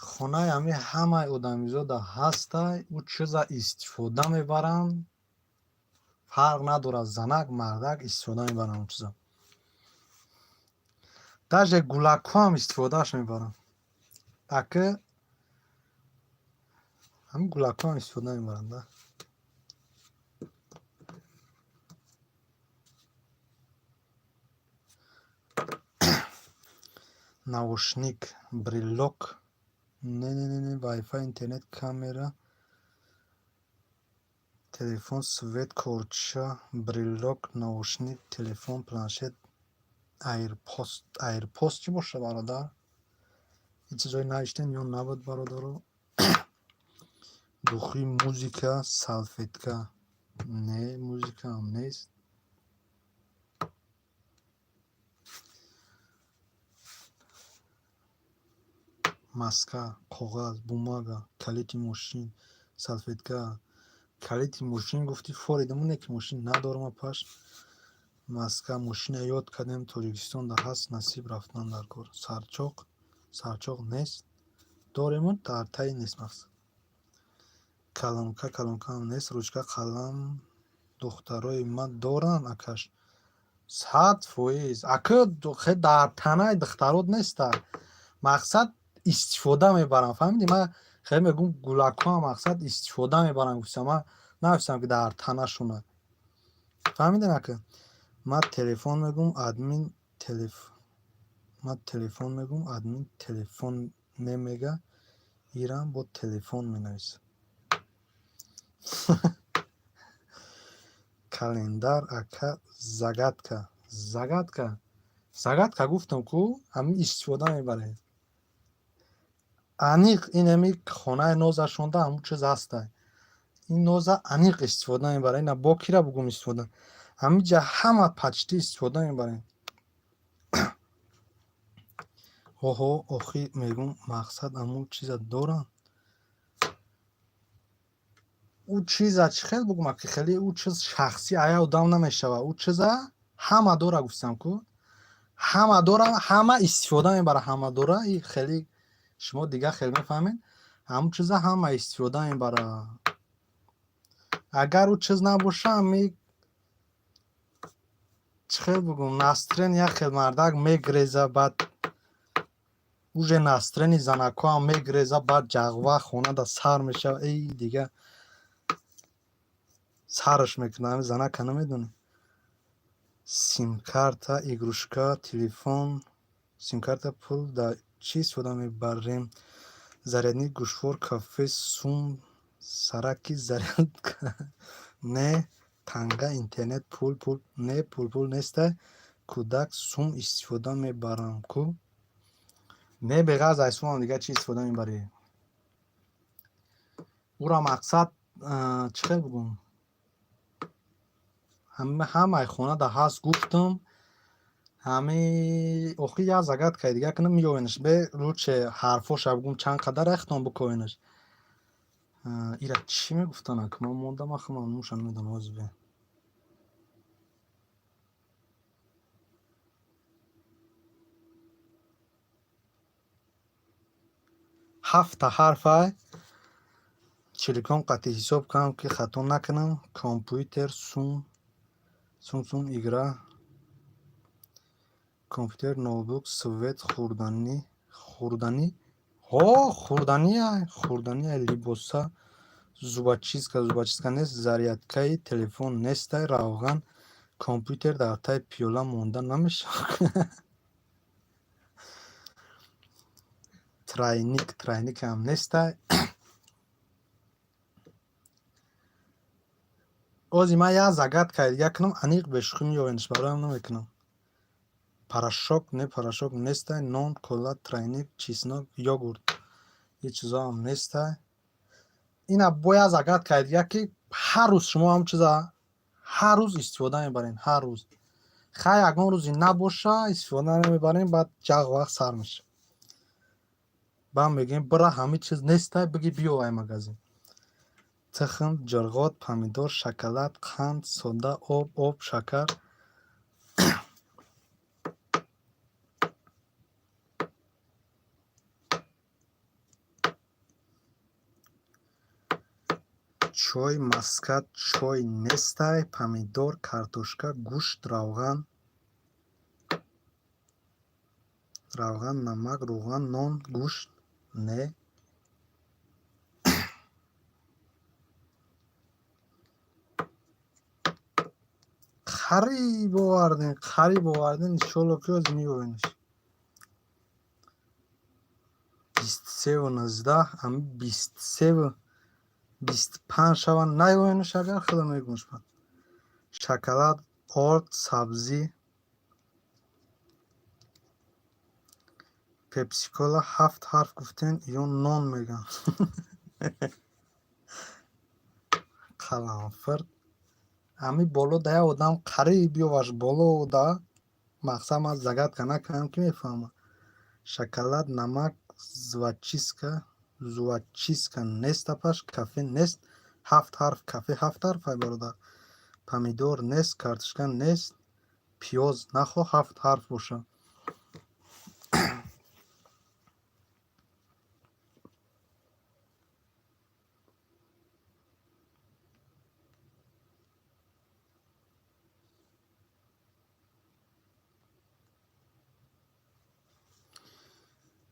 Хонаи ҳами ҳамаи одамизода ҳастай, ӯ чиза истифода мебаранд, фарқ надорад, занак, мардак истифода мебаранд он чиза. Даже гулакҳоам истифодааш мебаранд. Ака, ҳамин гулакҳоам истифода мебаранд, да. Наушник, брелок, не, не, не, не, вайфай, интернет, камера, телефон, свет, корча, брелок, наушник, телефон, планшет, айрпост. Айрпост чӣ боша, бародар? Ин чизҳои навиштем ё набуд, бародаро? Духи, музыка, салфетка. Не, музыкаам нест. Маска, коғаз, бумага, калити мошин, салфетка. Калити мошин гуфтӣ, форидамоне ки мошин надорам, апаш. Маска, мошина ёд кардем, Тоҷикистонда ҳаст, насиб рафтан дар кор. Сарчоқ, сарчоқ нест. Дорему дар таи нест мақсад. Калонка, калонкаам нест, ручка, қалам. Духтарои ман доранд, акаш. 100%. Ака, дар танаи духтарот неста. Мақсад, истифода мебарам, фаҳмидӣ? Ман хеле мегӯм, гулакҳоам мақсад истифода мебарам гуфтам, ман нагуфтам ки дар танашона. Фаҳмидем, ака? Ман телефон мегӯм, админ телеф ман телефон мегӯм, админ телефон немега, ирам бо телефон менависад. Календар, ака, загадка. Загадка. Загадка гуфтам ку, ҳамин истифода мебарем. Аниқ инами хонаи нозашонда ҳамун чиз ҳастай. Ин ноза аниқ истифода мебарад. Ина бо кира бугум истифода. Ҳаминҷа ҳама почти истифода мебарем. Оҳо, охи мегӯм, мақсад ҳамун чиза доранд. Ӯ чиза чӣ хел бугум, аки, хеле ӯ чиз шахсӣ ая одам намешавад. Ӯ чиза ҳама дора гуфтам ку. Ҳама дора, ҳама истифода мебарад, ҳама дора. И хеле шумо дигар хел мефаҳмед. Ҳамун чиза ҳама истифода мебарад. Агар ӯ чиз набоша, ами чӣ хел бугум, настроение як хел мардак мегреза, баъд уже настроение занакҳоам мегреза, баъд ҷағва хонада сар мешава. Эй, дига сараш мекунад, ҳамин занака намедонӣ. Симкарта, игрушка, телефон, симкарта, пул дар чӣ истифода мебарем? Зарядник, гӯшвор, кафе, сум, сараки, зарядка, не, танга, интернет, пул, пул, не, пул, пул нестай. Кӯдак сум истифода мебарам ку. Не, беғарз аз сумам дигар чӣ истифода мебарӣ? Ӯра мақсад чӣ хел бугум? Ҳамаи хонада ҳаст гуфтам. Ҳами охир як загадкаи дигар кунам, меёвенаш. Бе лучше ҳарфоша бугум, чанд қадар рахтон бикоенаш. Ира чӣ мегуфтанд, ака? Ман мондам, ахи ман нумша намедонам ҳозир бе. Ҳафта ҳарфай. Чиликон қатъи ҳисоб кунам, ки хато накунам. Компютер, сум, сум, сум, игра, компютер, ноутбук, свет, хӯрданӣ, хӯрданӣ. Ҳо, хӯрданияй, хӯрданияй, либоса, Зубочистка, зубочистка нест, зарядкаи телефон нестай, равған, компютер дар таи пиёла монда намешавад. Тройник, тройникам нестай. Ози ман як загадкаи дига кунам, аниқ бешӯхӣ меёвенш, бароям намекунам. Порошок не, порошок нестай, нон, кола, тройник, чеснок, йогурт. Ҳеҷ чизоам нестай. Ина бо як загадкаи дига, ки ҳар рӯз шумо ҳам чиза ҳар рӯз истифода мебарем, ҳар рӯз. Хай, ягон рӯзе набоша, истифода намебарем, баъд ҷағ вақт сар мешавад. Баъд мегӯем, бира, ҳамин чиз нестай, биги биё ай магазин. Тухм, ҷирғот, помидор, шоколад, қанд, сода, об, об, шакар. Чой, маска, чой нестай, помидор, картошка, гӯшт, равған, равған, намак, рӯған, нон, гӯшт, не. Қариб овардем, қариб овардем, иншолло, ки ҳозир меёвенш. 23:19, ами 23:25 шава наёвенш, агар худо мегӯмш бад. Шоколад, орд, сабзӣ, пепсикола, ҳафт ҳарф гуфтен, ё нон мегӯянд. Қаламфир. Ами боло да як одам қариб ёваш, боло да мақсад ман загадка накунам, ки мефаҳмад. Шоколад, намак, зубочистка, зубочистка нест, апаш, кафе нест, ҳафт ҳарф, кафе ҳафт ҳарф, ай бародар. Помидор нест, картошка нест, пиёз нахо ҳафт ҳарф боша.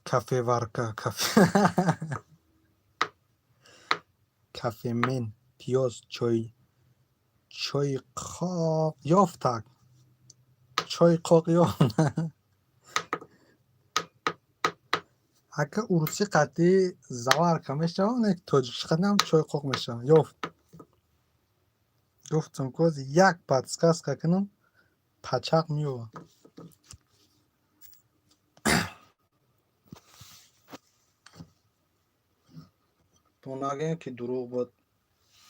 Кафеварка, кафе, кафемен, пиёз, чой, чойи қоқ ёфтак. Чойи қоқ ёфт. Ака, урусӣ қатъи заварка мешавад, не, тоҷикӣ қатъи чойи қоқ мешавад. Ёфт. Гуфтам, ки ҳозир як подсказка кунам, пачақ меёвад. То нагӯем, ки дурӯғ буд.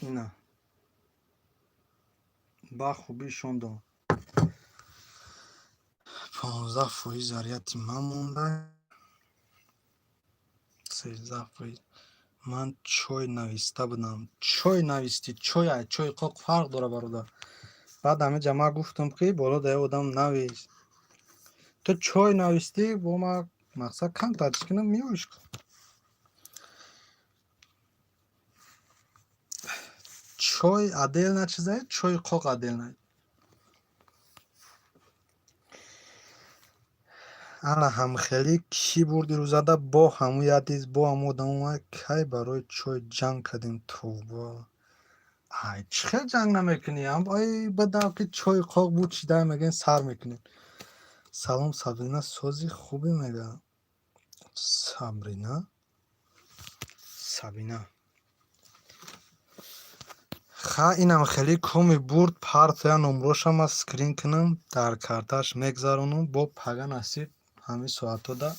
Ина. Ба хубӣ ишон дод. 15% заряди ман монда. 13%. Ман чой нависта будам. Чой навистӣ, чой ай чойи қоқ фарқ дора, бародар. Баъд ҳамиҷа ман гуфтам, ки боло да як одам навист. Ту чой навистӣ, бо ман мақсад камтар чиз кунам, меёвиш. Чой отдельно чизае, чойи қоқ отдельно. Ана ҳамхелӣ кӣ бурди рӯзада, бо ҳамун ядиз, бо ҳамун одам омад, кай барои чой ҷанг кардем, тавба. Ай, чӣ хел ҷанг намекунӣ? Ай, бадав, ки чойи қоқ буд, чида мегӯем, сар мекунем. Салом, Сабрина, сози хубе мега. Сабрина? Сабина. Ха, инам хеле коми бурд, партия номрошам ман скрин кунам, дар карташ мегзаронам, бо пага насиб ҳамин соатҳода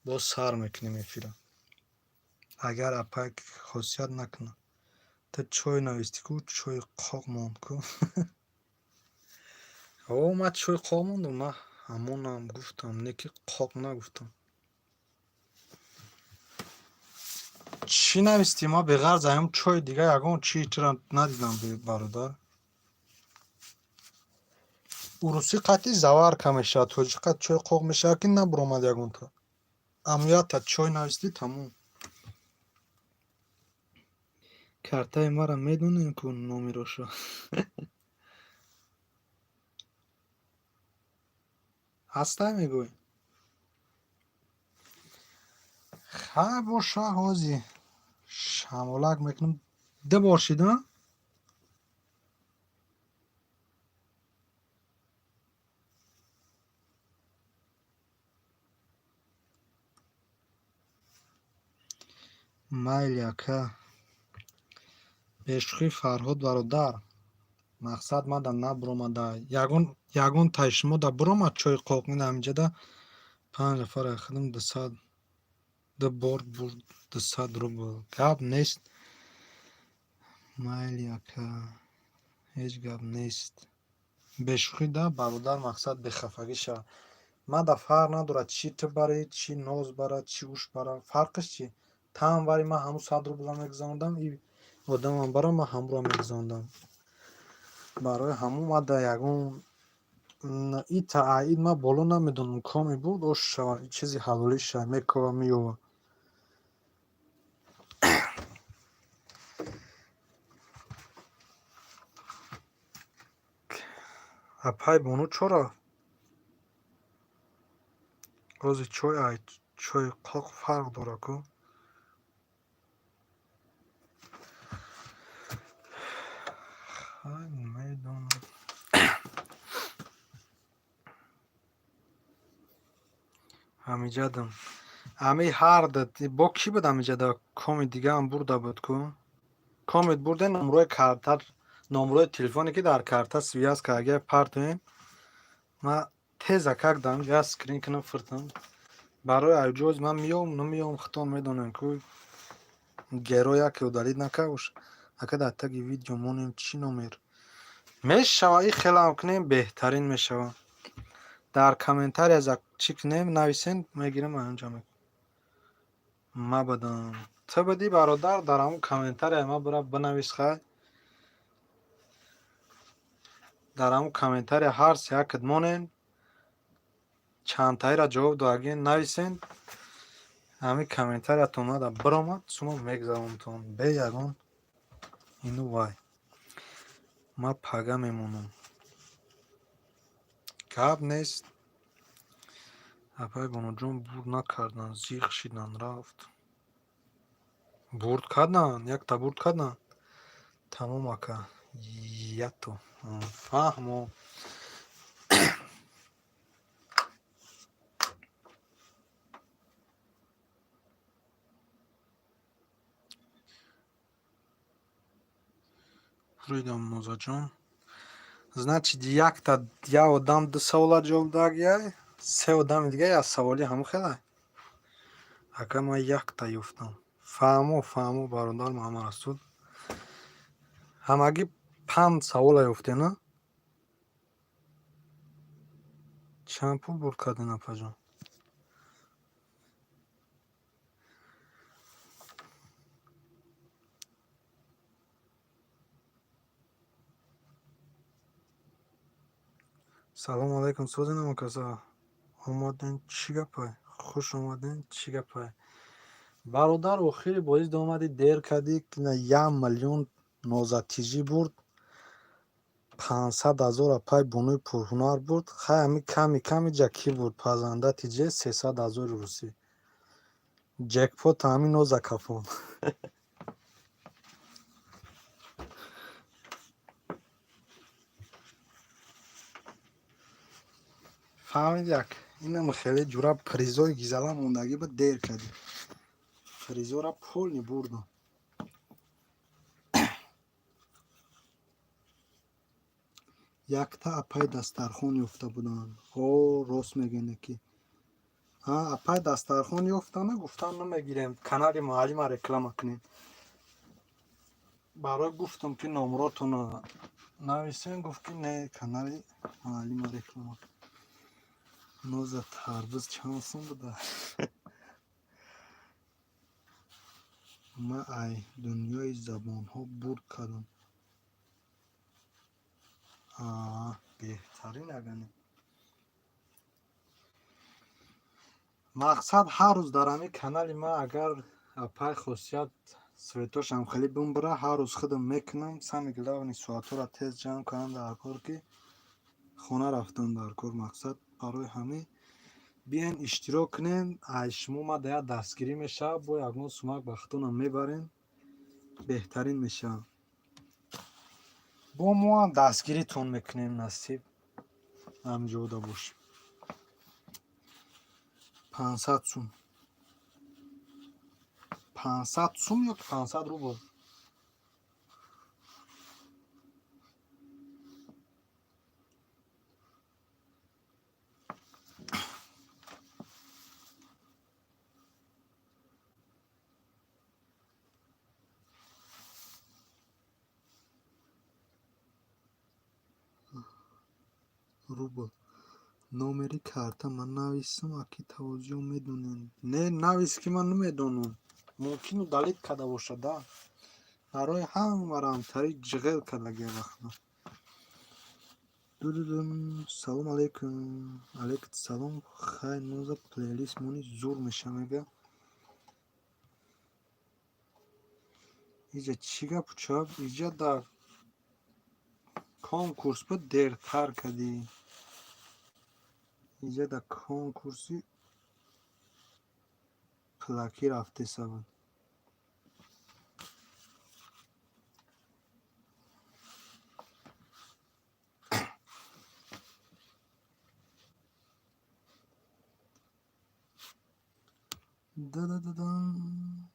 боз сар мекунем эфира. Агар апак хосият накунад. Ту чой навистӣ ку, чойи қоқ монд ку. О, ман чойи қоқ мондум, ман ҳамонам гуфтам, не ки қоқ нагуфтам. Чӣ навистӣ? Ман беғарз аём чой дига ягон чӣ чира надидам, бародар. Урусӣ қатъи заварка мешавад, тоҷикӣ қат чойи қоқ мешавад, ки набуромад ягонта. Амуята чой навистӣ, тамом. Картаи маро медонем ку номероша. Ҳастай мегӯй? Хай, боша, ҳози шамолак мекунам. Ду бор шида? Майли, ака. Бешӯхӣ, Фарҳод бародар. Мақсад мада набуромада. Ягон тай шумо да буромад чойи қоқ ин ҳаминҷада панҷ нафар худам 200 ду бор бурд 200 рубл. Гап нест. Майли, ака. Ҳеҷ гап нест. Бешӯхӣ да бародар, мақсад бехафагӣ шава. Мада фарқ надорад, чӣ ту барӣ, чӣ ноз барад, чӣ уш барад. Фарқиш чӣ? Таам бари, ман ҳамун 100 рубла мегузарондам, и одамам барам, ман ҳамуро мегузарондам. Барои ҳамун мада ягон ита аид ман боло намедонам, коми буд, ош шава, чизи ҳалолӣ шава, мекова, меёва. Апай Бону чора? Ози чой ай чойи қоқ фарқ дорад ку? Хай, намедонам. Ҳамиҷадам. Ами ҳар бо кӣ буд ҳамиҷада? Коми дигаам бурда буд ку? Комит бурден номрои карта, номрои телефоне ки дар карта связь карда партоем. Ман теза как дам я скрин кунам фиртам. Барои айҷоз ман меём, намеём, худтон медонем ку. Геро яке удалить накард. Ака, дар таги видео монем чӣ номер? Мешава, и хелам кунем, беҳтарин мешава. Дар комментария за чӣ кунем, нависен, мегирам, анҷом мекунам. Мабадам. Ту будӣ, бародар, дар ҳамун комментария ма бира бинавис, хай. Дар ҳамун комментария ҳар сеякат монен. Чандтаиро ҷавоб додаген нависен. Ҳамин комментариятон мада биромад, шумо мегзаронтон бе ягон ину вай. Ман пага мемонам. Гап нест. Апай Бонуҷон бурд накарданд, зиқ шидан рафт. Бурд карданд, якта бурд карданд. Тамом, ака. Ято. Фаҳмо. Буридам, Нозаҷон. Значит, якта як одам ду савола ҷавоб дагияй, се одами дига як саволи ҳамун хелай. Ака, ман якта ёфтам. Фаҳмо, фаҳмо, бародар Муҳаммадрасул. Ҳамагӣ панҷ савола ёфтем, на? Чанд пул бурд кардем, апаҷон? Салому алайкум, созин ҳамакаса. Омаден, чӣ гапай? Хуш омаден, чӣ гапай? Бародар, охири боиз омадӣ, дер кардӣ, 1 миллион нозатижӣ бурд, 500 000 апай Бонуи пурҳунар бурд. Хай, ҳами ками ками ҷа кӣ бурд? Пазанда тиҷе 300 000 русӣ. Ҷекпот ҳамин ноза кафон. Фаҳмид як. Инам хеле ҷура призои гизала мондагӣ буд, дер кардӣ. Призора полный бурдам. Якта апай дастархон ёфта буданд. Ҳо, рост мегӯянд ки. Ҳа, апай дастархон ёфтана, гуфтан намегирем, канали муаллима реклама кунем. Барои гуфтам ки номротонро нависем, гуфт ки не, канали муаллима реклама. Ноза, тарбуз чанд сум буда? Ман ай дунёи забонҳо бурд кардам. Аа, беҳтарин агане. Мақсад, ҳар рӯз дар ҳамин канали ман, агар апай хосият светошам хеле бимбара, ҳар рӯз худам мекунам. Самый главный, соатҳоро тез ҷамъ кардам дар кор, ки хона рафтам дар кор. Мақсад, барои ҳамин биёен, иштирок кунем. Ай шумо мада як дастгирӣ мешавад, бо ягон сумак ба худтонам мебарем. Беҳтарин мешавад. Бо моам дастгиритон мекунем, насиб ҳамҷода бошем. 500 сум, 500 сум ё 500 рубл. Рубл. Номери карта ман нависам, аки тавозиё медонем. Не, навис, ки ман намедонам, мумкин удалить карда бошад. Да, барои ҳамаро ҳамтари ҷиғел кардаги вақто. Дудудум. Салом алейкум. Алейкум салом. Хай, ноза, плейлист мони зур меша, мега. Иҷа чӣ гапу чап? Иҷа дар конкурс буд, дертар кардӣ. Иҷа дар конкурси пулакӣ рафтеса буд. Да-да-да-дам.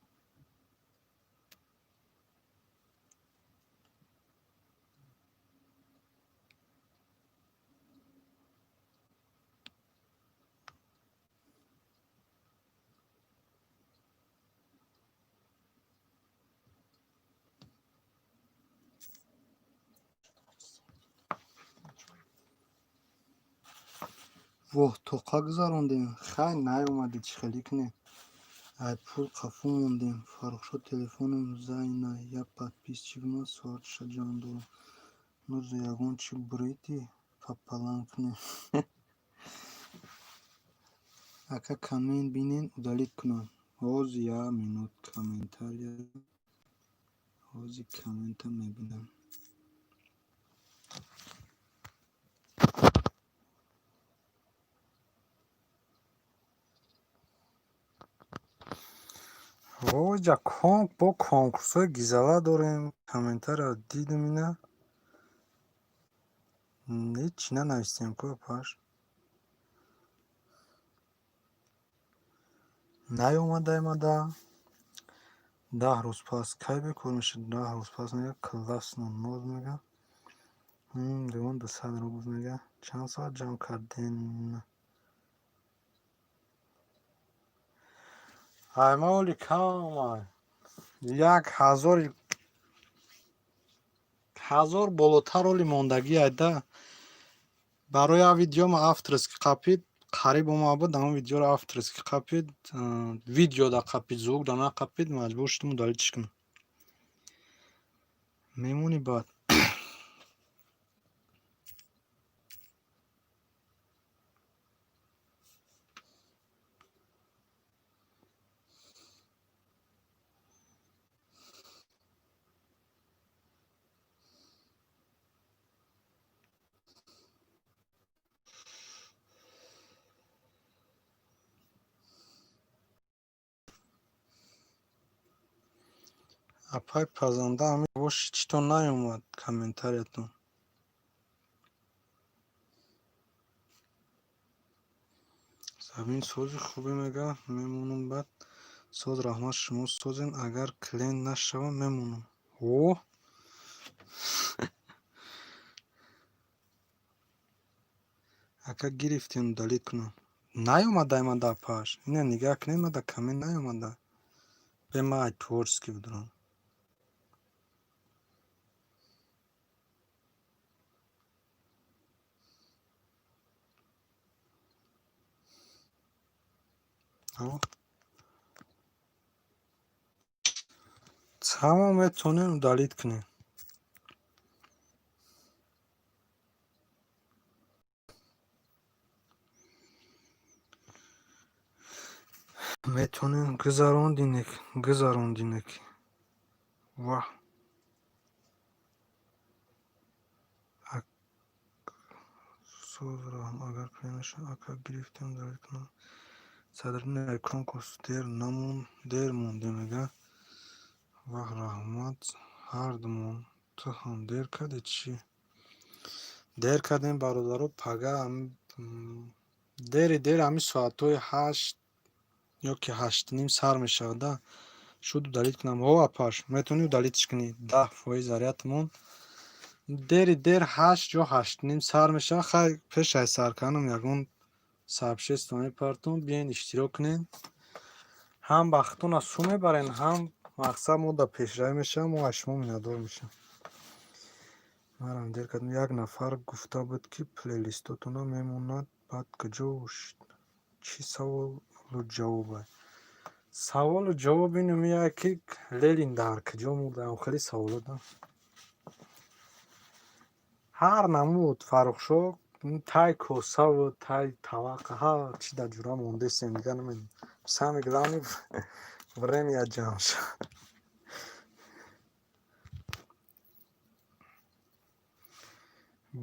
Воҳ, тоқа гузарондем. Хай, наёмадӣ, чӣ хелӣ кунем? Ай пул қафо мондем. Фаррухшод, телефонам зайна, як подписчик ман соатша ҷамъ дорам. Ноза, ягон чӣ буридӣ, пополам кунем. Ака, коммент бинен, удалить кунам. Ҳозир, як минут, комментария, ҳозир коммента мебинам. Воҷа, бо конкурсҳои гизала дорем. Комментария дидам, ина ҳечи нанавистем ку, апаш. Наёмадаемада. 10 рӯз пас кай бекор мешавад? 10 рӯз пас, мега. Классно, ноз, мега. Ливон 200 рубл, мега. Чанд соат ҷамъ кардем? Аймоли кам, як ҳазори ҳазор болотар оли мондагӣ айда. Барои а видеома авторский қапид, қариб омада буд, ҳамон видеоро авторский қапид, видеода қапид, звук да нақапид, маҷбур шудам удалить ш кунам. Мемонӣ баъд. Апай пазанда, ҳамин боши, читон наёмад комментариятон. Забин сози хубе, мега. Мемонам баъд. Соз, раҳмат, шумо созен. Агар клиент нашавам, мемонам. О, ака, гирифтем, удалить кунам. Наёмада апаш. Ина нигаҳ кунед, мада коммент наёмада. Бе, ман ай творческий будам. Тамом, метавонем удалить кунем. Метавонем гузарондинек, гузарондинек. Ва соз, раҳм, агар ака, гирифтем, удалить кунам. Садриддин, конкурс дер намон, дер монде, мега. Ваҳ, раҳмат ҳардумон. Ту ҳам дер кардӣ чӣ? Дер кардем, бародаро, пага дери дер ҳамин соатҳои 8 ё ки 8:30 сар мешавад, да. Шуд, удалить кунам? Ҳо, апаш, метавонӣ удалить ш кунӣ. 10% зарядмон. Дери дер 8 ё 8:30 сар мешавад. Хай, пеш аз сар карданам ягон сообщество мепартом, биёен, иштирок кунед. Ҳам вақтона су мебарен, ҳам мақсад мо дар пешравӣ мешавам, мо аз шумо миннатдор мешавем. Марам дер кардам. Як нафар гуфта буд, ки плейлистотона мемонад, баъд куҷо? Чӣ саволу ҷавобе? Саволу ҷавоб ину меяд, ки Ленин дар куҷо мурда, хеле саволо да. Ҳар намуд, Фаррухшоҳ, тай косаву тай таваққа, ҳар чи дар ҷура мондесем, дигар намедонам. Самое главное, время ҷамъ шавад.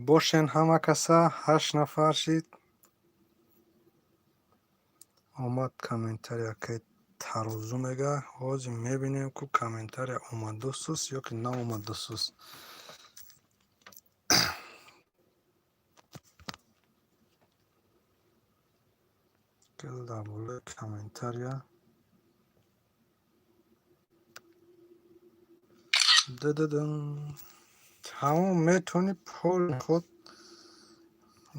Бошен ҳама каса, ҳашт нафар шид. Омад комментария, ки тарозу мега. Ҳозир мебинем, ку комментария омадосус ё ки наомадосус. Дар болои комментария дададам. Тамом, метавонӣ поли худ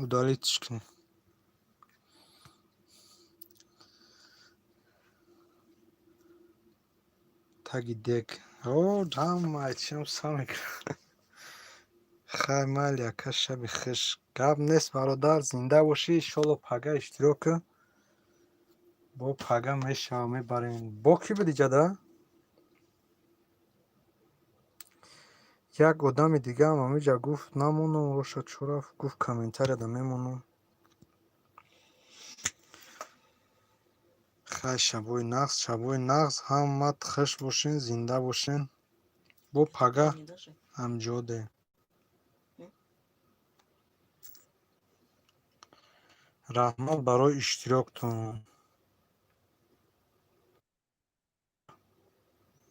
удалить ш кунӣ. Таги дек. О, ҳамаи чиам самое. Хай, майли, ака, шаби хуш. Гап нест, бародар, зинда бошӣ, иншолло пага иштирок кун. Бо пага мешава, мебарем. Бо кӣ буд иҷада? Як одами дигаам ҳамиҷа гуфт, намонам, роша чӯ рафт, гуфт, комментарияда мемонам. Хай, шабои нағз, шабои нағз, ҳамат хуш бошен, зинда бошен. Бо пага ҳамҷоде. Раҳмат барои иштироктон.